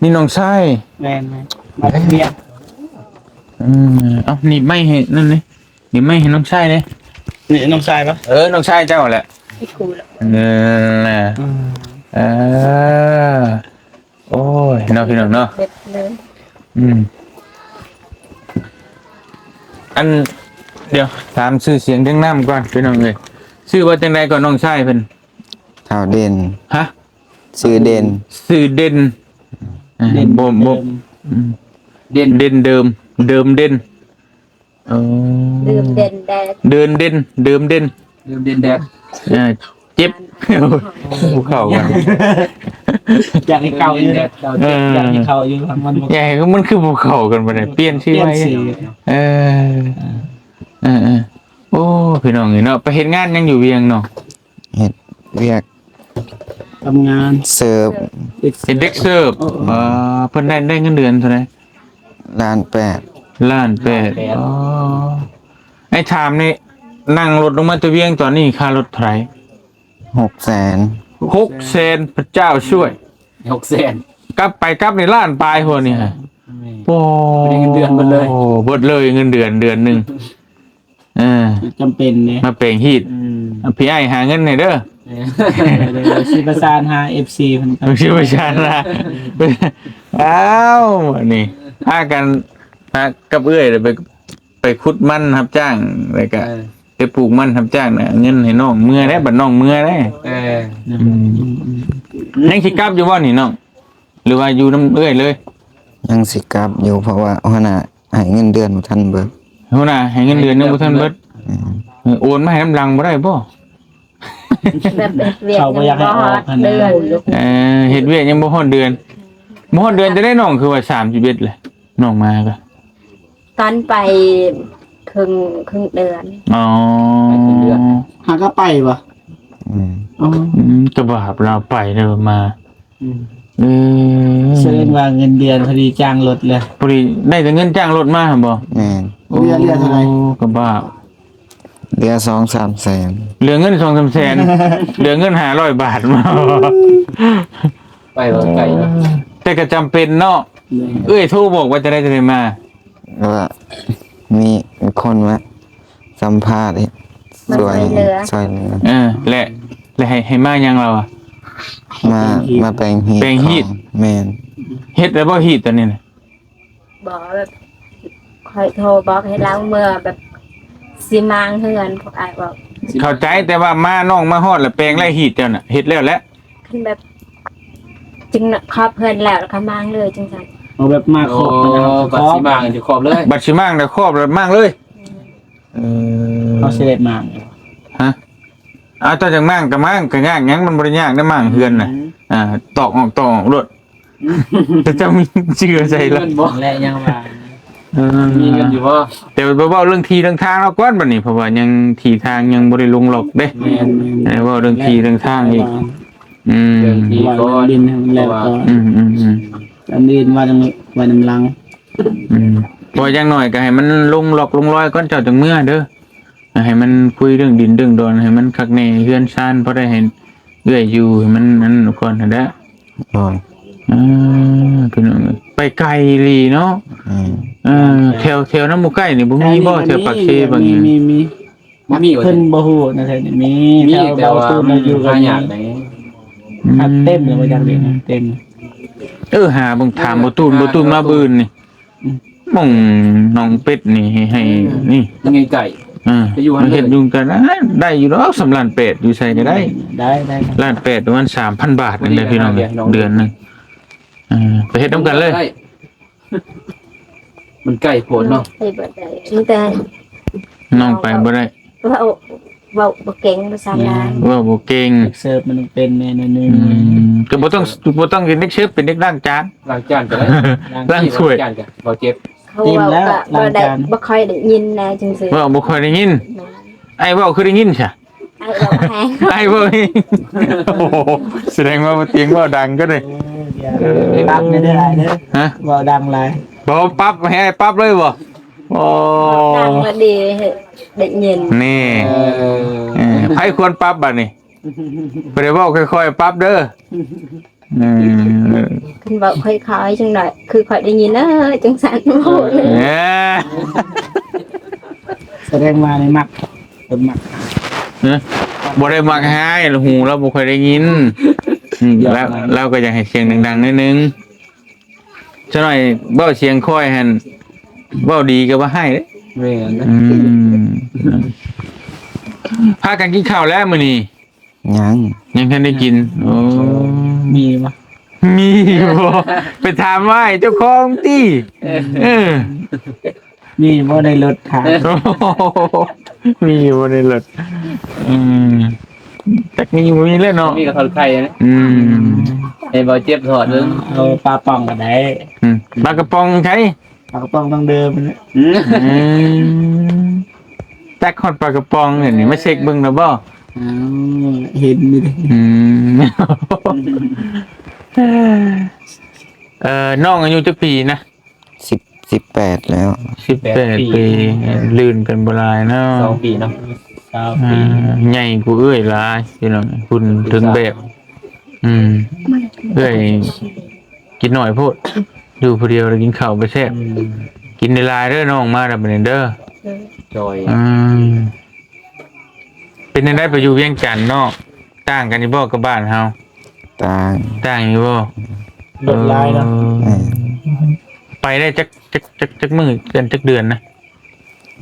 ນີ້ນ້ອງຊາຍ. ແມ່ນໆ ມາເຮັດວຽກ. ອືມ ເອົາ ໜີບໄມ້ໃຫ້ນັ້ນເລີຍ. ນີ້ໄມ້ໃຫ້ນ້ອງຊາຍເດ້. ນີ້ນ້ອງຊາຍບໍ່? ເອີ ນ້ອງຊາຍເຈົ້າແຫຼະ. ເອີ ນັ້ນແຫຼະ. ອືມ ເອີ ໂອ້ຍ ເນາະ ພີ່ນ້ອງເນາະ. ອືມ ອັນ ດຽວ ຖາມຊື່ສຽງເຖິງນາມກ່ອນ ພີ່ນ້ອງເອີຍ. ຊື່ວ່າຈັ່ງໃດກ່ອນ ນ້ອງຊາຍເພິ່ນ? ທ້າວເດັ່ນ. ຮະ? ຊື່ເດັ່ນ. ຊື່ເດັ່ນ. ເດັ່ນ ບໍ່ ບໍ່ ອືມ ເດັ່ນ ເດັ່ນເດີມ ເດີມເດັ່ນ. ອໍ ເດີມເດັ່ນແດດ ເດີນເດັ່ນ ເດີມເດັ່ນ ເດີມເດັ່ນແດດ. ເອີ ເຈັບ ບໍ່ເຂົ້າກັນ. ຢາກໃຫ້ເຂົ້າຢູ່ ເອີ ຢາກໃຫ້ເຂົ້າຢູ່ ມັນບໍ່ ຢາກໃຫ້ ມັນຄືບໍ່ເຂົ້າກັນປານໃດ. ປ່ຽນຊື່ໄວ້. ເອີ ເອີໆ ໂອ້ ພີ່ນ້ອງເອີຍເນາະ. ໄປເຮັດງານຫຍັງຢູ່ວຽງເນາະ? ເຮັດວຽກທຳງານເສີບ ເປັນເດັກເສີບ. ອໍ ເອີ ເພິ່ນໄດ້ ໄດ້ເງິນເດືອນເທົ່າໃດ? ລ້ານແປດ. ລ້ານແປດ. ລ້ານແປດ. ອໍ ໄອ້ຖາມນີ້ ນັ່ງລົດລົງມາແຕ່ວຽງຕອນນີ້ ຄ່າລົດເທົ່າໃດ? ຫົກແສນ. ຫົກແສນ ພະເຈົ້າຊ່ວຍ. ຫົກແສນ ກັບໄປກັບນີ້ລ້ານປາຍພຸ້ນນີ້. ໂອ້ ໄດ້ເງິນເດືອນເບິດເລີຍ. ເບິດເລີຍເງິນເດືອນ ເດືອນໜຶ່ງ. ເອີ ຈຳເປັນເດ້ ມາແປງຮີດ. ອືມ ພີ່ອ້າຍຫາເງິນໃຫ້ເດີ. ເອີ ຊິປະສານຫາເອັຟຊີເພິ່ນ ຊິປະສານຫາ. ອ້າວ ອັນນີ້ພາກັນ ພາກັບເອື້ອຍໄປ ໄປຂຸດມັນຮັບຈ້າງ ແລ້ວກະ ເອີ ໄປປູກມັນຮັບຈ້າງນະ ເງິນໃຫ້ນ້ອງເມືອແດ່ ບັດນ້ອງເມືອແດ່. ເອີ ອືມ ຍັງຊິກັບຢູ່ບໍ່ນີ້ນ້ອງ? ຫຼືວ່າຢູ່ນຳເອື້ອຍເລີຍ? ຍັງຊິກັບຢູ່ ເພາະວ່າຫົວໜ້າໃຫ້ເງິນເດືອນບໍ່ທັນເບິດ. ຫົວໜ້າໃຫ້ເງິນເດືອນຍັງບໍ່ທັນເບິດ. ແມ່ນ. ເອີ ໂອນມາໃຫ້ນຳຫຼັງບໍ່ໄດ້ບໍ່? ແບບເຮັດວຽກ ເຂົາບໍ່ຢາກໃຫ້ອອກຫັ້ນນະ. ເອີ ເຮັດວຽກຍັງບໍ່ຮອດເດືອນ. ບໍ່ຮອດເດືອນຈະໄດ້ນ້ອງ ຄືວ່າສາມສິບເອັດແຫຼະ ນ້ອງມາກະ ຕອນໄປ ໂທ ເຄິ່ງ ເຄິ່ງເດືອນ. ອໍ ໄປເຄິ່ງເດືອນ. ຫາກໍໄປບໍ່? ອືມ ອໍ ອືມ ກໍບາບລາວໄປເດີມາ. ອືມ ເອີ ສະແດງວ່າເງິນເດືອນພໍດີຈ້າງລົດແລ້ວ ພໍດີໄດ້ແຕ່ເງິນຈ້າງລົດມາຫັ້ນບໍ່? ແມ່ນ. ໂອ້ ເຫຼືອ ເຫຼືອເທົ່າໃດ? ກໍບາບ ເຫຼືອສອງສາມແສນ. ເຫຼືອເງິນສອງສາມແສນ ເຫຼືອເງິນຫ້າຮ້ອຍບາດມາ. ໄປບໍ່ໄກເນາະ ແຕ່ກໍຈຳເປັນເນາະ. ແມ່ນ. ເອື້ອຍໂທບອກວ່າຈະໄດ້ ຈະໄດ້ມາ ວ່າມີຄົນມາສຳພາດ ມາຊ່ວຍ ຊ່ວຍເຫຼືອ ຊ່ວຍເຫຼືອ. ເອີ ແລະ ແລະໃຫ້ ໃຫ້ມາຫຍັງລາວອະ? ມາ ມາແປງຮີດ ແປງຮີດ. ແມ່ນ. ເຮັດແລ້ວບໍ່ຮີດຕອນນີ້ນະ? ບໍ່ ແບບຂ້ອຍໂທບອກໃຫ້ລາວເມືອ ແບບຊິມ້າງເຮືອນ ພວກອ້າຍບອກ. ເຂົ້າໃຈ ແຕ່ວ່າມາ ນ້ອງມາຮອດແລ້ວແປງແລ້ວຮີດເຈົ້ານະ ເຮັດແລ້ວແຫຼະ. ຄັນແບບຈຶ່ງຄອບເຮືອນແລ້ວ ແລ້ວກໍມ້າງເລີຍຈັ່ງຊັ້ນ. ເອົາແບບມາຄອບ ອໍ ບັດຊິມ້າງຊິຄອບເລີຍ ບັດຊິມ້າງແລ້ວຄອບແລ້ວມ້າງເລີຍ. ເອີ ເຮົາຊິໄດ້ມ້າງ ຮະ? ເອົາ ເຈົ້າຈັ່ງມ້າງກໍມ້າງ ກໍຍາກຫຍັງ ມັນບໍ່ໄດ້ຍາກເດ້ມ້າງເຮືອນນະ. ອືມ ອ່າ ຕອກອອກ ຕອກອອກໂລດ. ແຕ່ເຈົ້າມີເຊື່ອໃສ່ລະ ແລະຍັງວ່າ ເອີ ມີເງິນຢູ່ບໍ່? ແຕ່ວ່າເວົ້າເລື່ອງທີ່ເລື່ອງທາງລາວກ່ອນບັດນີ້ ເພາະວ່າຍັງທີ່ທາງຍັງບໍ່ໄດ້ລົງລັອກເດ້. ແມ່ນ. ເອີ ເວົ້າເລື່ອງທີ່ເລື່ອງທາງອີກ. ອືມ ເລື່ອງທີ່ກ່ອນ ເພາະວ່າ ອືມໆໆ ອັນອື່ນວ່ານຳ ວ່ານຳຫຼັງ. ອືມ ເພາະຢ່າງໜ້ອຍກໍໃຫ້ມັນລົງລັອກລົງລອຍກ່ອນ ເຈົ້າຈັ່ງເມືອເດີ. ໃຫ້ມັນຄຸຍເລື່ອງດິນເລື່ອງດອນໃຫ້ມັນຄັກແນ່ ເຮືອນຊານພໍໄດ້ໃຫ້ເອື້ອຍຢູ່ໃຫ້ມັນນັ້ນກ່ອນຫັ້ນແຫຼະ. ໂດຍ. ເອີ ພີ່ນ້ອງເອີຍ ໄປໄກອີ່ຫຼີເນາະ. ອືມ ເອີ ແຖວ ແຖວນຳໝູ່ໃກ້ນີ້ບໍ່ມີບໍ່? ແຖວປາກເຊບາງ ມີ ມີ ມີ ບໍ່ມີວ່າ ເພິ່ນບໍ່ຮູ້ນະ. ແຖວນີ້ມີ ມີ ແຖວ ແຕ່ວ່າ ເບົາຕູນ ມັນ ຢູ່ກໍມີ ຫາຍາກໃດ໋. ອືມ ຫາເຕັມແລ້ວບໍ່ຈັກເດ້ ເຕັມ. ເອີ ຫາເບິ່ງ ຖາມ ເອີ ເບົາຕູນ ຫາ ເບົາຕູນມາມື້ອື່ນນີ້. ອືມ ໝ່ອງໜອງເປັດນີ້ໃຫ້ ໃຫ້ ອືມ ນີ້ ມັນໃກ້ໆ ເອີ ໄປຢູ່ຫັ້ນເລີຍ ເຮັດຢູ່ກັນ ອ່າ ໄດ້ຢູ່ດອກ ສ່ຳລ້ານແປດ ຢູ່ໃສກໍໄດ້. ໄດ້ ໄດ້ ໄດ້ ລ້ານແປດ ປະມານສາມພັນບາດນີ້ແຫຼະ ພີ່ນ້ອງເອີຍ ເດືອນໜຶ່ງ. ເອີ ໄປເຮັດນຳກັນເລີຍ ໄດ້ ມັນໃກ້ໂພດເນາະ ໄປບໍ່ໄດ້ ມີແຕ່ ນ້ອງໄປບໍ່ໄດ້ ເວົ້າ ເວົ້າບໍ່ເກັ່ງພາສາລາວ ອືມ ເວົ້າບໍ່ເກັ່ງ. ເສີບມັນເປັນແນ່ໜ້ອຍໜຶ່ງ ອືມ ກໍບໍ່ຕ້ອງ ບໍ່ຕ້ອງເປັນເດັກເສີບ ເປັນເດັກລ້າງຈານ ລ້າງຈານກໍໄດ້ ລ້າງຖ້ວຍ ລ້າງຈານກໍບໍ່ເຈັບ. ເຂົາເວົ້າກໍບໍ່ໄດ້ ບໍ່ຄ່ອຍໄດ້ຍິນນະ ຈັ່ງຊີ້ ເວົ້າບໍ່ຄ່ອຍໄດ້ຍິນ. ແມ່ນ. ອ້າຍເວົ້າຄືໄດ້ຍິນຊະ? ອ້າຍເວົ້າແຮງ ອ້າຍເວົ້າແຮງ. ໂອ້ໂຫ ສະແດງວ່າບໍ່ຕຽງເວົ້າດັງກໍໄດ້. ເອີ ປັບແນ່ເດີອ້າຍເດີ. ຮະ? ເວົ້າດັງຫຼາຍ. ບໍ່ປັບ ໃຫ້ອ້າຍປັບເລີຍບໍ່? ໂອ້ ດັງລະດີ ໄດ້ຍິນ. ນີ້ ເອີ ເອີ ໃຜຄວນປັບບັດນີ້? ບໍ່ໄດ້ເວົ້າຄ່ອຍໆ ປັບເດີ. ອືມ ຄັນເວົ້າຄ່ອຍໆ ຈັ່ງໃດ ຄືຂ້ອຍໄດ້ຍິນເອີ ຈັ່ງຊັ້ນເວົ້າເລີຍ. ເອີ ສະແດງວ່າໄດ້ມັກ ເພິ່ນມັກ. ຮະ? ບໍ່ໄດ້ມັກຮ້າຍ ຫູລາວບໍ່ຄ່ອຍໄດ້ຍິນ. ອືມ ລາວ ລາວກໍຢາກໃຫ້ສຽງດັງໆ ໜ້ອຍໜຶ່ງ. ຊະໜ້ອຍເວົ້າສຽງຄ່ອຍຫັ້ນ ເວົ້າດີກໍວ່າຮ້າຍເດ້. ແມ່ນ. ອືມ ພາກັນກິນເຂົ້າແລ້ວມື້ນີ້? ຍັງ ຍັງທັນໄດ້ກິນ. ໂອ້ ມີບໍ່? ມີບໍ່? ໄປຖາມອ້າຍເຈົ້າຂອງຕິ. ເອີ ເອີ ມີບໍ່ໃນລົດ? ຖາມ ມີບໍ່ໃນລົດ? ອືມ ຈັກມີບໍ່ມີແລ້ວເນາະ ມີກໍຖອດໄຂ່ນະ. ອືມ ໃຫ້ເບົາເຈັບຖອດເບິ່ງ. ເອົາປາປ່ອງກໍໄດ້. ອືມ ປາກະປ໋ອງໃສ? ປາກະປ໋ອງຕ້ອງເດີມນະ. ອືມ ອືມ ຈັກຮອດປາກະປ໋ອງນີ້ ມາເຊັກເບິ່ງແລ້ວບໍ່? ອ້າວ ເຫັນຢູ່ເດ້. ອືມ ເອີ ນ້ອງອາຍຸຈັກປີນະ? ສິບ ສິບແປດແລ້ວ. ສິບແປດປີ ລື່ນກັນບໍ່ຫຼາຍເນາະ. ຊາວປີເນາະ ຊາວປີ. ອ່າ ໃຫຍ່ກວ່າເອື້ອຍຫຼາຍ ພີ່ນ້ອງ ຫຸ່ນເຖິງແບບ. ອືມ ເອື້ອຍກິນໜ້ອຍໂພດ ຢູ່ຜູ້ດຽວແລ້ວກິນເຂົ້າບໍ່ແຊບ. ອືມ ກິນຫຼາຍໆເດີ ນ້ອງມາແລ້ວບັດນີ້ເດີ. ໂດຍ. ອືມ ເປັນຈັ່ງໃດໄປຢູ່ວຽງຈັນເນາະ ຕ່າງກັນຢູ່ບໍ່ກັບບ້ານເຮົາ? ຕ່າງ. ຕ່າງຢູ່ບໍ່? ລົດຫຼາຍເນາະ. ເອີ ເອີ ໄປໄດ້ຈັກ ຈັກ ຈັກ ຈັກມື້ ຈັກເດືອນນະ?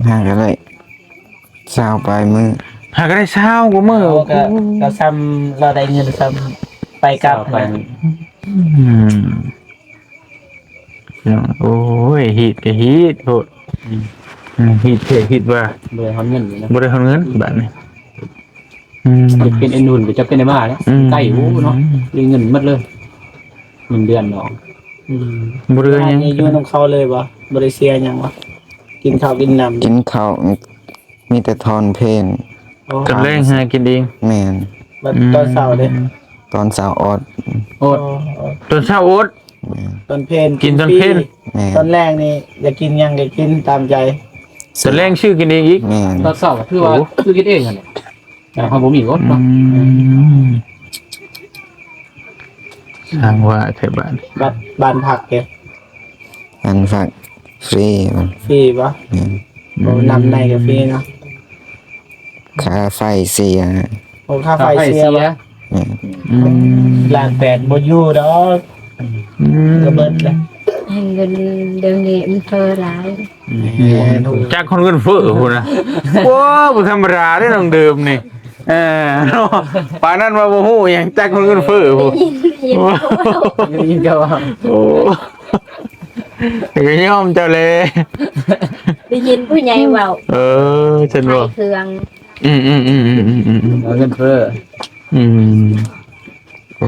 ຫາກໍໄດ້ຊາວປາຍມື້. ຫາກໍໄດ້ຊາວກວ່າມື້. ເຮົາກໍ ກໍຊ່ຳລາວໄດ້ເງິນຊ່ຳໄປກັບ. ຊາວປາຍມື້. ອືມ ໂອ້ຍ ຮີດກໍຮີດໂພດ. ອືມ ຮີດແທ້ຮີດວ່າ ບໍ່ໄດ້ຮອດເງິນນີ້ນະ ບໍ່ໄດ້ຮອດເງິນບາດນີ້. ອືມ ຈະເປັນໄອ້ນຸ່ນກໍຈະເປັນໄອ້ໝາແຫຼະ. ອືມ ໃກ້ ໂອ້ເນາະ ໄດ້ເງິນໝົດເລີຍ ເງິນເດືອນເນາະ. ອືມ ບໍ່ເຫຼືອຫຍັງ ຢູ່ນຳເຂົາເລີຍບໍ່? ບໍ່ໄດ້ເສຍຫຍັງບໍ່? ກິນເຂົ້າກິນນ້ຳ ກິນເຂົ້າມີແຕ່ຕອນເພນ ໂອ້ ຕອນແລງຫາກິນເອງ ແມ່ນ ບັດຕອນເຊົ້າເດ້ ອືມ ຕອນເຊົ້າອອດ ອອດ ໂອ້ ຕອນເຊົ້າອອດ ແມ່ນ ຕອນເພນ ກິນຕອນເພນ ແມ່ນ ຕອນແລງນີ້ຢາກກິນຫຍັງກໍກິນຕາມໃຈ ຕອນແລງຊື້ກິນເອງອີກ ແມ່ນ ຕອນເຊົ້າກໍຄືວ່າ ໂອ້ ຊື້ກິນເອງຫັ້ນແຫຼະ ແຕ່ເຮົາບໍ່ມີອົດເນາະ ອືມ ຊ່າງວ່າແທ້ບາດ ບັດບ້ານພັກເດ້ ອັນຝາກຟຣີ ຟຣີບໍ່? ແມ່ນ ໂອ້ ອືມ ນ້ຳໃນກໍຟຣີເນາະ ຄ່າໄຟເສຍ ໂອ້ ຄ່າໄຟເສຍບໍ່? ແມ່ນ ອືມ ລ້ານແປດບໍ່ຢູ່ດອກ ອືມ ກໍເບິດແລ້ວ ແຮງເງິນດຽວນີ້ມັນເຟີຫຼາຍ ແມ່ນ ຈັກຄົນເງິນເຟີພຸ້ນນະ ໂອ້ ບໍ່ທຳມະດາເດ້ນ້ອງເດີມນີ້ ເອີ ປານນັ້ນວ່າບໍ່ຮູ້ຫຍັງ ຈັກຄົນເງິນເຟີພຸ້ນ ໄດ້ຍິນ ໄດ້ຍິນເຂົາເວົ້າ ໄດ້ຍິນເຂົາເວົ້າ ໂອ້ ກໍຍອມເຈົ້າແຫຼະ ໄດ້ຍິນຜູ້ໃຫຍ່ເວົ້າ ເອີ ຊັ້ນບໍ່ ຂາຍເຄື່ອງ ອືມໆໆໆໆ ເອົາເງິນເຟີ ອືມ ໂອ້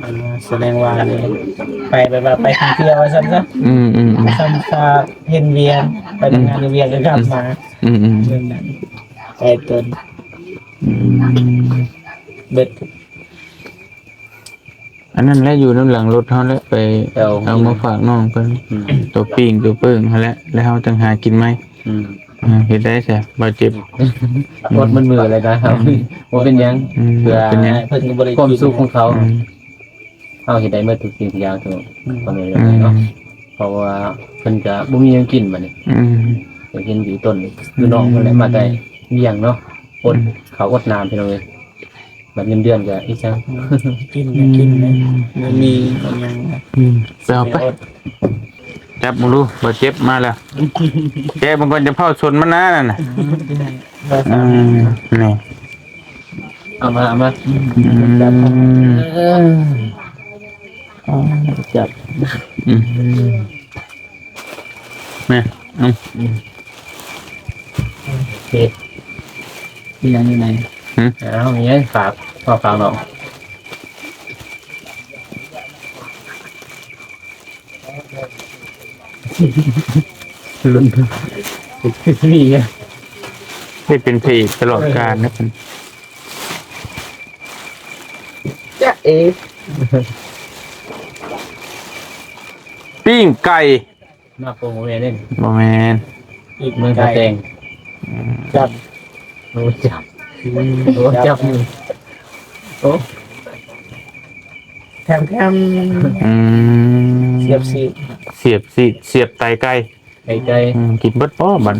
ອ່າ ສະແດງວ່າໄປແບບວ່າໄປທ່ອງທ່ຽວວ່າຊັ້ນຊະ ອືມໆໆ ຊ້ຳຊາກເຫັນວຽງ ໄປທຳງານຢູ່ວຽງກໍກັບມາ ອືມໆ ເລື່ອງນັ້ນ ໄປຕົນ ອືມ ເບິດ ອັນນັ້ນແຫຼະ ຢູ່ນຳຫຼັງລົດເຮົາແຫຼະ ໄປເອົາ ເອົາມາຝາກນ້ອງເພິ່ນ ອືມ ຕົວປີ້ງຕົວເປີ້ງຫັ້ນແຫຼະ ແລ້ວເຮົາຈັ່ງຫາກິນໃໝ່ ອືມ ເຮັດໄດ້ຊະ ບາດເຈັບ ອົດມັນມື້ເລີຍນະ ອືມ ບໍ່ເປັນຫຍັງ ອືມ ເພື່ອ ເປັນຫຍັງ ຄວາມສຸກຂອງເຂົາ ອືມ ເຮົາເຮັດໄດ້ໝົດທຸກສິ່ງທຸກຢ່າງ ອືມ ເນາະ ອືມ ເພາະວ່າເພິ່ນກະບໍ່ມີຫຍັງກິນບັດນີ້ ອືມ ກໍເຫັນຢູ່ຕົ້ນ ຢູ່ນອກ ອືມ ເພິ່ນແຫຼະ ມາແຕ່ວຽງເນາະ ອົດ ອືມ ເຂົ້າອົດນ້ຳ ພີ່ນ້ອງເອີຍ ບັດເງິນເດືອນກໍອີກຈັ່ງ ກິນ ອືມ ກິນເລີຍ ບໍ່ມີຫຍັງ ອືມ ໄປເອົາໄປ ຈັບເບິ່ງດູ ບາດເຈັບມາແລ້ວ ແກະເບິ່ງກ່ອນ ຈະເຜົາຊົນມັນນານັ້ນນະ ອືມ ນີ້ ເອົາມາ ເອົາມາ ອືມ ຈັບ ເອີ ຈັບ ອືມ ນີ້ ອືມ ເຮັດອີ່ຫຍັງຢູ່ໃນ ຫຶ ເອົາ ມີຫຍັງຝາກ ເອົາຝາກນ້ອງ ລຸ້ນ ມີຫຍັງ ໄດ້ເປັນພະເອກຕະຫຼອດການນະ ຈະເອ ປີ້ງໄກ່ ມາໂປງ ບໍ່ແມ່ນເດ້ ບໍ່ແມ່ນ ອີກ ເມືອງທ່າແຕງ ອືມ ຈັບ ໂອ້ ຈັບ ອືມ ໂອ້ ຈັບ ຈັບຢູ່ ໂອ້ ແຖມໆ ອືມ ສຽບສີດ ສຽບສີດ ສຽບໄຕໄກ່ ໄຕໄກ່ ອືມ ກິນເບິດບໍ່ບັດ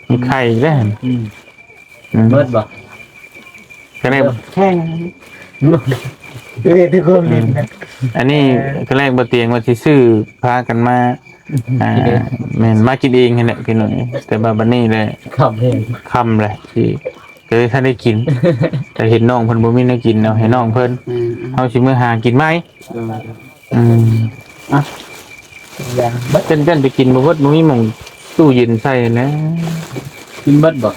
ມີໄຂ່ເດ້ ອືມ ອືມ ເບິດບໍ່? ກໍໄດ້ແຂ່ງ ເອີ ທຸກຄົນຫຼິ້ນນະ ອັນນີ້ ເອີ ຄັ້ງແລກບໍ່ຕຽງວ່າຊິຊື້ພາກັນມາ ອ່າ ກິນເອງ ແມ່ນ ມາກິນເອງຫັ້ນແຫຼະພີ່ນ້ອງ ແຕ່ວ່າບັດນີ້ແຫຼະ ຄ່ຳແລ້ວ ຄ່ຳແລ້ວ ຊິ ກໍເລີຍທັນໄດ້ກິນ ແຕ່ເຫັນນ້ອງເພິ່ນບໍ່ມີແນວກິນ ເອົາໃຫ້ນ້ອງເພິ່ນ ອືມ ເຮົາຊິເມືອຫາກິນໃໝ່ ເອີ ອືມ ອ່ະ ຢ່າງເບິດ ເຈົ້ນ ເຈົ້ນໄປກິນບໍ່ເບິດ ບໍ່ມີໝ່ອງຕູ້ເຢັນໃສ່ແລ້ວ ກິນເບິດບໍ່?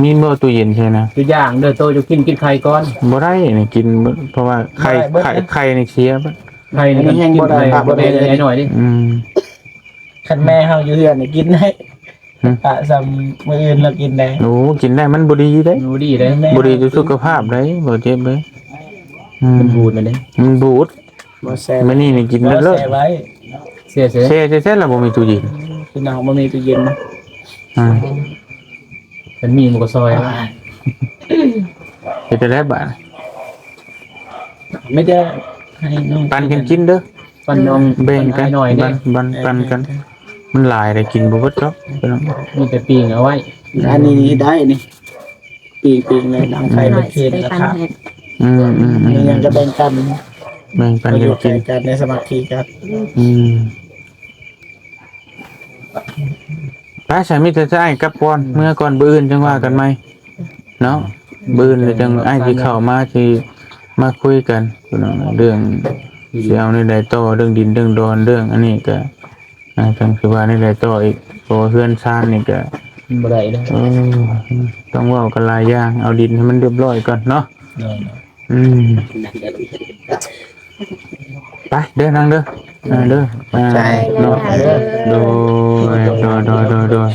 ມີບໍ່ຕູ້ເຢັນໃສ່ນະ? ຕົວຢ່າງເດີ ໂຕຈະກິນ ກິນໄຂ່ກ່ອນ ບໍ່ໄດ້ນີ້ ກິນເບິດ ເພາະວ່າໄຂ່ ບໍ່ໄດ້ເບິດ ໄຂ່ ໄຂ່ນີ້ເສຍເບິດ ໄຂ່ນີ້ ອັນນີ້ແຮງບໍ່ໄດ້ ກິນໄຂ່ ບໍ່ໄດ້ ບໍ່ໄດ້ ໜ້ອຍໆເດ້ ອືມ ຄັນແມ່ເຮົາຢູ່ເຮືອນນີ້ກິນໄດ້ ຫຶ ປະສ່ຳມື້ອື່ນລາວກິນໄດ້ ໂອ້ ກິນໄດ້ ມັນບໍ່ດີເດ້ ບໍ່ດີເດ້ ບໍ່ດີຕໍ່ສຸຂະພາບເດ້ ບໍ່ເຈັບເດ້ ອືມ ມັນບູດແລ້ວເດ້ ມັນບູດ ບໍ່ແຊ່ ມື້ນີ້ນີ້ກິນເລີດ ແຊ່ໄວ້ ແຊ່ ແຊ່ ແຊ່ ແຊ່ ແຊ່ ແລ້ວບໍ່ມີຕູ້ເຢັນ ຄືນາວບໍ່ມີຕູ້ເຢັນນະ ອ່າ ຄັນມີມັນກໍຊອຍ ເຮັດໄດ້ບາດ ມີແຕ່ໃຫ້ນ້ອງ ປັນກັນກິນເດີ ປັນນ້ອງ ແບ່ງກັນ ປັນອ້າຍໜ້ອຍເດ້ ປັນ ປັນ ເອີ ປັນກັນ ແບ່ງກັນ ມັນຫຼາຍແລ້ວກິນບໍ່ເບິດດອກ ມີແຕ່ປີ້ງເອົາໄວ້ ອັນນີ້ໄດ້ນີ້ ປີ້ງ ປີ້ງເລີຍ ດັງໄຟເບິດຄືນລະຄະ ອືມ ອືມ ອືມ ມີຫຍັງກໍແບ່ງກັນ ແບ່ງປັນກັນກິນ ຢູ່ໃກ້ກັນ ໄດ້ສາມັກຄີກັນ ອືມ ໄປ ສາມີແຕ່ອ້າຍກັບກ່ອນ ເມືອກ່ອນ ມື້ອື່ນຈັ່ງວ່າກັນໃໝ່ເນາະ ມື້ອື່ນແລ້ວຈັ່ງອ້າຍຊິເຂົ້າມາ ຊິມາຄຸຍກັນ ເລື່ອງຊິເອົາແນວໃດຕໍ່ ເລື່ອງດິນເລື່ອງດອນ ເລື່ອງອັນນີ້ກໍ ອ່າ ຈັ່ງຊິວ່າແນວໃດຕໍ່ອີກ ເພາະວ່າເຮືອນຊານນີ້ກໍ ມັນບໍ່ໄດ້ເດ້ ເອີ ຕ້ອງເວົ້າກັນຫຼາຍຢ່າງ ເອົາດິນໃຫ້ມັນຮຽບຮ້ອຍກ່ອນເນາະ ໂດຍ ອືມ ໄປເດີນາງເດີ ອ່າ ເດີ ຂອບໃຈ ອ່າ ເນາະ ໂດຍ ໂດຍ ໂດຍ ໂດຍ ໂດຍ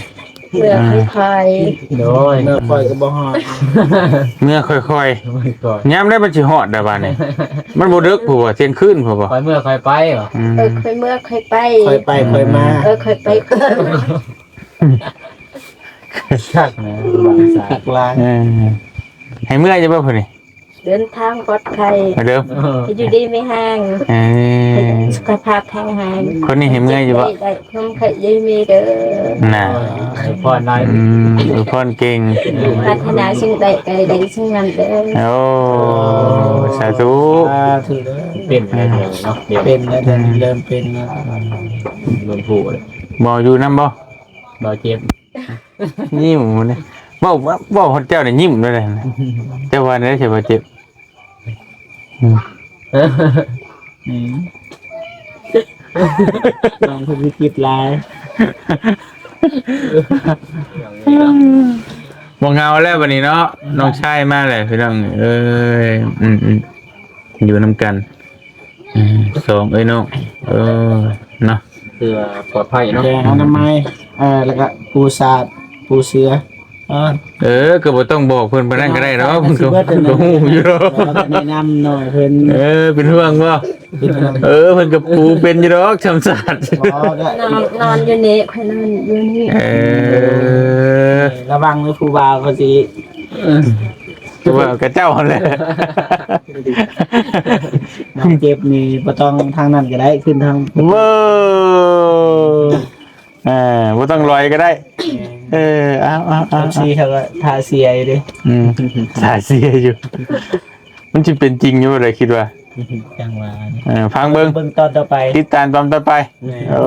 ເມື່ອຄ່ອຍໆ ໂດຍ ເມື່ອຂ້ອຍກໍບໍ່ຮອດ ເມື່ອຄ່ອຍໆ ຍາມໃດມັນຊິຮອດດາບາດນີ້ ມັນບໍ່ເດິກພຸ້ນບໍ່ ທ່ຽງຄືນພຸ້ນບໍ່ ຂ້ອຍເມື່ອຂ້ອຍໄປບໍ່ ອືມ ເອີ ຂ້ອຍເມື່ອຂ້ອຍໄປ ຂ້ອຍໄປຂ້ອຍມາ ເອີ ຂ້ອຍໄປຂ້ອຍມາ ຄັກນະ ຄັກຫຼາຍ ເອີ ໃຫ້ເມື່ອຢູ່ບໍ່ຜູ້ນີ້? ເດີນທາງປອດໄພ ເດີ ຢູ່ດີມີແຮງ ເອີ ສຸຂະພາບແຂງແຮງ ຄົນນີ້ໃຫ້ເມື່ອຢູ່ບໍ່? ໄດ້ຄວາມໄຄມີເດີ ນະ ອວຍພອນຫຼາຍ ອືມ ອວຍພອນເກັ່ງ ປາດຖະໜາສິ່ງໃດກໍໃຫ້ໄດ້ສິ່ງນັ້ນເດີ ໂອ້ ສາທຸ ສາທຸເດີ ເປັນແລ້ວເນາະ ເປັນແລ້ວ ເລີ່ມເປັນແລ້ວ ເລີ່ມຮູ້ແລ້ວ ບໍ່ຢູ່ນຳບໍ່? ບໍ່ເຈັບ ຍິ້ມເດ້ ເວົ້າ ເວົ້າຮອດເຈົ້ານີ້ຍິ້ມເດ້ ເຈົ້າວ່າແນວໃດ ບໍ່ເຈັບ ອືມ ອືມ ນ້ອງເພິ່ນຊິຄິດຫຼາຍ ບໍ່ເຫງົາແລ້ວບັດນີ້ເນາະ ນ້ອງຊາຍມາແລ້ວ ພີ່ນ້ອງເອີຍ ອືມໆ ຢູ່ນຳກັນ ອືມ ສອງເອື້ອຍນ້ອງ ເອີ ເນາະ ຄືວ່າປອດໄພເນາະ ແຈກອະນາໄມ ເອີ ແລ້ວກະປູສາດ ປູເສືອ ເອີ ກໍບໍ່ຕ້ອງບອກເພິ່ນປານນັ້ນກໍໄດ້ດອກ ເພິ່ນກໍຮູ້ຢູ່ດອກ ແນະນຳໜ່ອຍເພິ່ນ ເອີ ເປັນຫ່ວງບໍ່? ເປັນຫ່ວງ ເອີ ເພິ່ນກໍປູເປັນຢູ່ດອກ ຊ່ຳສາດ ນອນ ນອນຢູ່ນີ້ ຂ້ອຍນອນຢູ່ນີ້ ເອີ ລະວັງເດີ ຜູ້ບ່າວເຂົາຊິ ເອີ ຄືວ່າກະເຈົ້າຫັ້ນແຫຼະ ນ້ອງເຈັບນີ້ບໍ່ຕ້ອງທາງນັ້ນກໍໄດ້ ຂຶ້ນທາງ ເວີ ເອີ ບໍ່ຕ້ອງລອຍກໍໄດ້ ເອີ ເອົາໆໆ ເອັຟຊີເຂົາກໍທ່າເຊຍຢູ່ເດ້ ອືມ ທ່າເຊຍຢູ່ ມັນຊິເປັນຈິງຢູ່ບໍ່ ໄດ້ຄິດວ່າ ຈັ່ງວ່າ ເອີ ຟັງເບິ່ງ ເບິ່ງຕອນຕໍ່ໄປ ຕິດຕາມຕອນຕໍ່ໄປ ແມ່ນ ໂອ້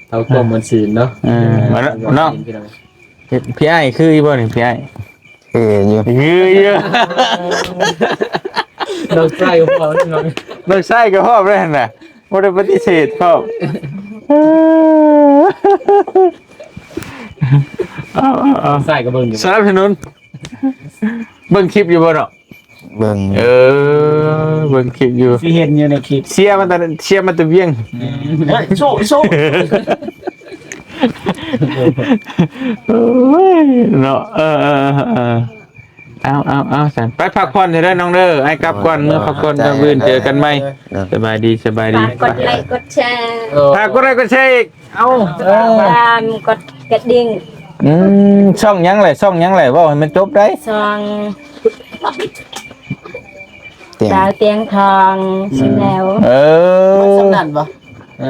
ເອົາຄວາມມ່ວນຊື່ນເນາະ ເອີ ມາເນາະ ພີ່ນ້ອງ ເຮັດ ພີ່ອ້າຍຄືຢູ່ບໍ່ນີ້ ພີ່ອ້າຍ? ເອີຢູ່ ຄືຢູ່ ນ້ອງຊາຍກໍພ້ອມ ນ້ອງຊາຍກໍພ້ອມແລ້ວຫັ້ນນະ ບໍ່ໄດ້ປະຕິເສດພ້ອມ ເອົາໆໆ ນ້ອງຊາຍກໍເບິ່ງຢູ່ ສະໜັບສະໜູນ ເບິ່ງຄລິບຢູ່ບໍ່ເນາະ? ເບິ່ງ ເອີ ເບິ່ງຄລິບຢູ່ ຊິເຫັນຢູ່ໃນຄລິບ ເຊຍມາແຕ່ ເຊຍມາແຕ່ວຽງ ເອີ ສູ້ໆ ໂອ້ຍ ເນາະ ເອີໆໆ ເອົາໆໆ ຊັ້ນ ໄປພັກຜ່ອນເດີນ້ອງເດີ ອ້າຍກັບກ່ອນ ເມືອພັກຜ່ອນ ມື້ອື່ນເຈີກັນໃໝ່ ເອີ ສະບາຍດີ ສະບາຍດີ ຝາກກົດໄລກົດແຊ ເອີ ຝາກກົດໄລກົດແຊອີກ ເອົາ ເອີ ຕາມກົດກະດິ່ງ ອືມ ຊ່ອງຫຍັງແຫຼະ ຊ່ອງຫຍັງແຫຼະ ເວົ້າໃຫ້ມັນຈົບໄດ໋ ຊ່ອງ ຕຽງ ດາວຕຽງທອງ ອືມ ແຊນແນວ ເອີ ມັນສ່ຳນັ້ນບໍ່? ເອີ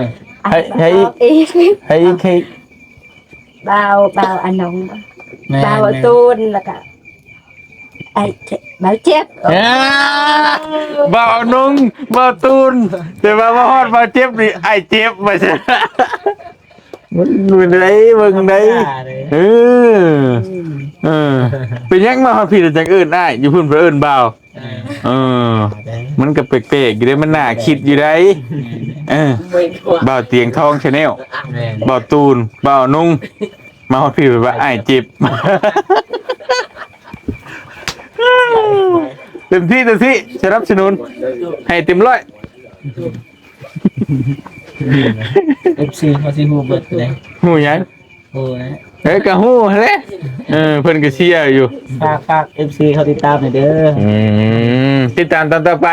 ໃຫ້ ໃຫ້ອີກ ໃຫ້ອີກ ໃຫ້ອີກ ບ່າວ ບ່າວອານົງ ແມ່ນ ບ່າວ ແມ່ນ ຕູນ ແລ້ວກະ ອ້າຍເຈັບ ບ່າວເຈັບ ອ່າ ບ່າວໜຸ່ມ ບ່າວຕູນ ແຕ່ວ່າມາຮອດບ່າວເຈັບນີ້ ອ້າຍເຈັບ ວ່າຊັ້ນ ມັນເປັນໄດ ເບິ່ງໄດ ທຳມະດາເດ້ ເອີ ເອີ ເປັນຫຍັງມາຮອດພີ້ແລ້ວຈັ່ງເອີ້ນອ້າຍ ຢູ່ພຸ້ນໄປເອີ້ນບ່າວ ເອີ ເອີ ມັນກໍແປກໆຢູ່ເດ້ ມັນໜ້າຄິດຢູ່ໃດ ເອີ ບ່າວຕຽງທອງ Channel ແມ່ນ ບ່າວຕູນ ບ່າວໜຸ່ມ ມາຮອດພີ້ແບບວ່າອ້າຍເຈັບ ເຕັມທີ່ ເຕັມທີ່ ສະໜັບສະໜູນໃຫ້ເຕັມຮ້ອຍ ເອັຟຊີເຂົາຊິຮູ້ເບິດເດ້ ຮູ້ຫຍັງ? ຮູ້ແຫຼະ ເອີ ກະຮູ້ຫັ້ນແຫຼະ ເອີ ເພິ່ນກະເຊຍຢູ່ ຝາກ ຝາກເອັຟຊີເຂົາຕິດຕາມແດ່ເດີ ອືມ ຕິດຕາມຕອນຕໍ່ໄປ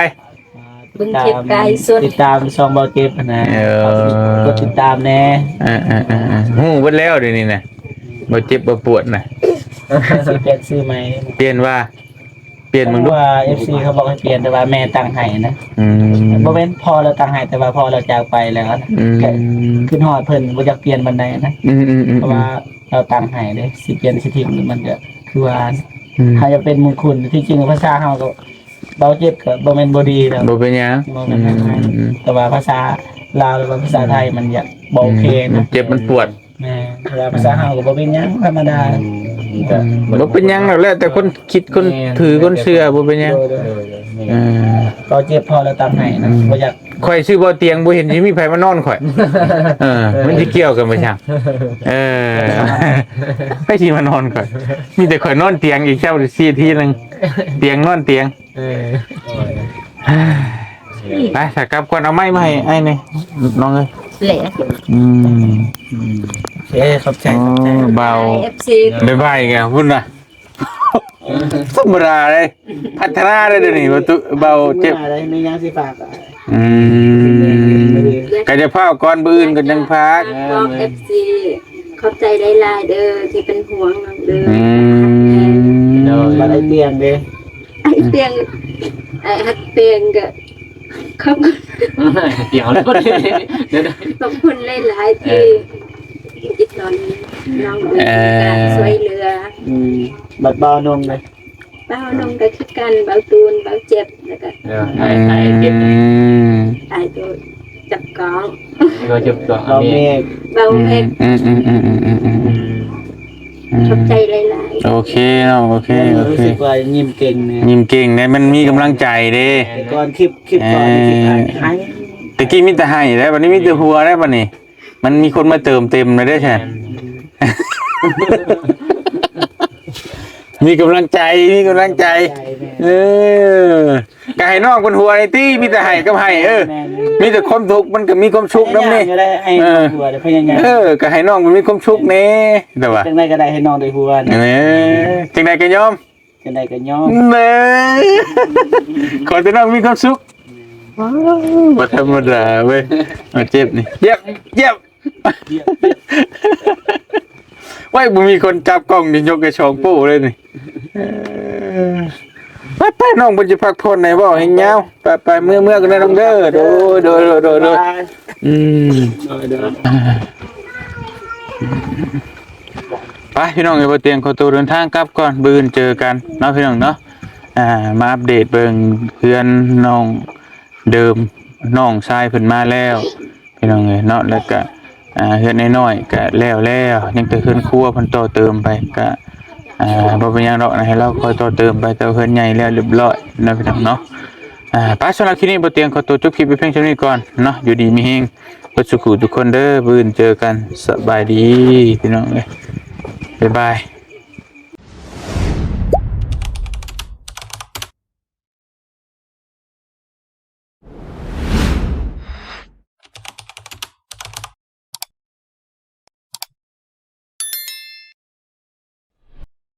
ເບິ່ງຄລິບໄກສຸດ ຕິດຕາມຊ່ອງບ່າວເຈັບຫັ້ນນະ ເອີ ກົດຕິດຕາມແດ່ ເອີໆໆໆ ຮູ້ເບິດແລ້ວດຽວນີ້ນະ ບໍ່ເຈັບບໍ່ປວດນະ ຊິປ່ຽນຊື່ໃໝ່ ປ່ຽນວ່າ ປ່ຽນເບິ່ງດູ ເພາະວ່າເອັຟຊີເຂົາບອກໃຫ້ປ່ຽນ ແຕ່ວ່າແມ່ຕັ້ງໃຫ້ນະ ອືມ ບໍ່ແມ່ນພໍ່ລາວຕັ້ງໃຫ້ ແຕ່ວ່າພໍ່ລາວຈາກໄປແລ້ວນະ ອືມ ຄິດຮອດເພິ່ນ ບໍ່ຢາກປ່ຽນປານໃດນະ ອືມໆໆ ເພາະວ່າລາວຕັ້ງໃຫ້ເດ້ ຊິປ່ຽນຊິຖິ້ມ ມັນກະຄືວ່າ ອືມ ຖ້າຢາກເປັນມຸງຄຸນ ທີ່ຈິງພາສາເຮົາກໍ ເບົາເຈັບກໍບໍ່ແມ່ນບໍ່ດີດອກ ບໍ່ເປັນຫຍັງ ບໍ່ແມ່ນຫຍັງ ອືມ ແຕ່ວ່າພາສາລາວ ຫຼືວ່າພາສາໄທ ມັນຢາກບໍ່ໂອເຄນະ ມັນເຈັບມັນປວດ ແມ່ນ ແຕ່ວ່າພາສາເຮົາກໍບໍ່ເປັນຫຍັງ ທຳມະດາ ອືມ ອືມ ບໍ່ເປັນຫຍັງດອກ ແລ້ວແຕ່ຄົນຄິດຄົນຖື ແມ່ນ ຄົນເຊື່ອ ບໍ່ເປັນຫຍັງ ໂດຍໆ ເອີ ກໍເຈັບພໍແລ້ວຕາມໃຫ້ນະ ອືມ ບໍ່ຢາກ ຂ້ອຍຊື່ບໍ່ຕຽງ ບໍ່ເຫັນຊິມີໃຜມານອນຂ້ອຍ ເອີ ມັນຊິກ່ຽວກັນໄປຈັ່ງ ເອີ ໃຜຊິມານອນຂ້ອຍ ມີແຕ່ຂ້ອຍນອນຕຽງ ອີກເຊົ້າຊິທີໜຶ່ງ ຕຽງນອນຕຽງ ເອີ ໄປ ຖ້າກັບກ່ອນ ເອົາໄມ້ມາໃຫ້ອ້າຍແດ່ ນ້ອງເອີຍ ແຫຼະ ອືມ ອືມ ເອີ ຂອບໃຈ ອໍ ຂອບໃຈ ບ່າວ ເອັຟຊີ ບາຍບາຍກັນພຸ້ນນະ ທຳມະດາເດ້ ພັດທະນາເດ້ດຽວນີ້ ບໍ່ຕຸ ເບົາເຈັບ ມີຫຍັງຊິຝາກ ອືມ ກະຈະພາກກ່ອນ ມື້ອື່ນກໍຍັງພາກ ບອກ ເອັຟຊີ ຂອບໃຈຫຼາຍໆເດີທີ່ເປັນຫ່ວງນ້ອງເດີ ອືມ ໂດຍ ບັດໄອ້ຕຽງເດ້ ໄອ້ຕຽງ ໄອ້ຮັກຕຽງກໍ ຂອບຄຸນ ຕຽງເລີຍ ດຽວ ຂອບຄຸນຫຼາຍໆ ເອີ ທີ່ຕິດຕໍ່ນ້ອງເດີ ເອີ ການຊ່ວຍເຫຼືອ ອືມ ບັດບ່າວນົງເດ້ ບ່າວນົງກໍຄືກັນ ບ່າວຕູນ ບ່າວເຈັບ ແລ້ວກໍ ເອີ ອ້າຍ ອ້າຍເຈັບ ອືມ ອ້າຍໂຕຈັບກ້ອງ ກໍຈັບກ້ອງ ບ່າວເມກ ບ່າວເມກ ອືມ ອືມ ອືມ ອືມ ອືມ ອືມ ອືມ ອືມ ຂອບໃຈຫຼາຍໆ ໂອເຄເນາະ ໂອເຄ ໂອເຄ ຮູ້ສຶກວ່າຍິ້ມເກັ່ງແດ່ ຍິ້ມເກັ່ງເດ້ ມັນມີກຳລັງໃຈເດ້ ແຕ່ກ່ອນຄລິບ ຄລິບກ່ອນນີ້ ເອີ ຄິດວ່າໄຫ້ ແຕ່ກີ້ມີແຕ່ໄຫ້ແລ້ວ ບັດນີ້ມີແຕ່ຫົວແລ້ວບັດນີ້ ມັນມີຄົນມາເຕີມເຕັມແລ້ວເດ້ ແມ່ນ ມີກຳລັງໃຈ ມີກຳລັງໃຈ ໃຈແມ່ນ ເອີ ກໍໃຫ້ນ້ອງເພິ່ນຫົວນີ້ຕິ ມີແຕ່ໄຫ້ກັບໄຫ້ ເອີ ແມ່ນໆ ມີແຕ່ຄວາມທຸກ ມັນກໍມີຄວາມສຸກນຳນີ້ ພະຍາຍາມຢູ່ແລ້ວ ໃຫ້ ເອີ ຫົວ ແຕ່ພະຍາຍາມ ເອີ ກໍໃຫ້ນ້ອງມັນມີຄວາມສຸກແດ່ ແຕ່ວ່າ ຈັ່ງໃດກໍໄດ້ໃຫ້ນ້ອງໄດ້ຫົວນະ ເອີ ຈັ່ງໃດກໍຍອມ ຈັ່ງໃດກໍຍອມ ເອີ ຂໍແຕ່ນ້ອງມີຄວາມສຸກ ວ້າວ ບໍ່ທຳມະດາເວີຍ ເອົາເຈັບນີ້ ເຈັບ ເຈັບ ໂອ້ຍ ບໍ່ມີຄົນຈັບກ້ອງນີ້ ຍົກໄດ້ສອງໂປ້ເລີຍນີ້ ເອີ ໄປໆ ນ້ອງເພິ່ນຈະພັກຜ່ອນໃນ ເວົ້າແຮງຍາວ ໄປໆ ເມືອ ເມືອກັນເດີນ້ອງເດີ ໂດຍ ໂດຍ ໂດຍ ໂດຍ ອືມ ໂດຍ ໂດຍ ໄປພີ່ນ້ອງເອີຍ ບໍ່ຕຽງຂໍໂຕເດີນທາງກັບກ່ອນ ມື້ອື່ນເຈີກັນເນາະພີ່ນ້ອງເນາະ ອ່າ ມາອັບເດດເບິ່ງເຮືອນນ້ອງເດີມ ນ້ອງຊາຍເພິ່ນມາແລ້ວ ພີ່ນ້ອງເອີຍເນາະ ແລ້ວກະ ອ່າ ເຮືອນນ້ອຍໆກະແລ້ວແລ້ວ ຍັງແຕ່ເຮືອນຄົວເພິ່ນຕໍ່ເຕີມໄປ ກະ ອ່າ ບໍ່ເປັນຫຍັງດອກນະ ໃຫ້ລາວຄ່ອຍຕໍ່ເຕີມໄປ ແຕ່ວ່າເຮືອນໃຫຍ່ແລ້ວຮຽບຮ້ອຍເນາະ ພີ່ນ້ອງເນາະ ອ່າ ໄປ ສຳລັບຄລິບນີ້ບໍ່ຕຽງຂໍຕົວຈົບຄລິບໄປພຽງເທົ່ານີ້ກ່ອນເນາະ ຢູ່ດີມີແຮງເບິດສູ່ຜູ້ທຸກຄົນເດີ ມື້ອື່ນເຈີກັນ ສະບາຍດີພີ່ນ້ອງເອີຍ ບາຍບາຍ.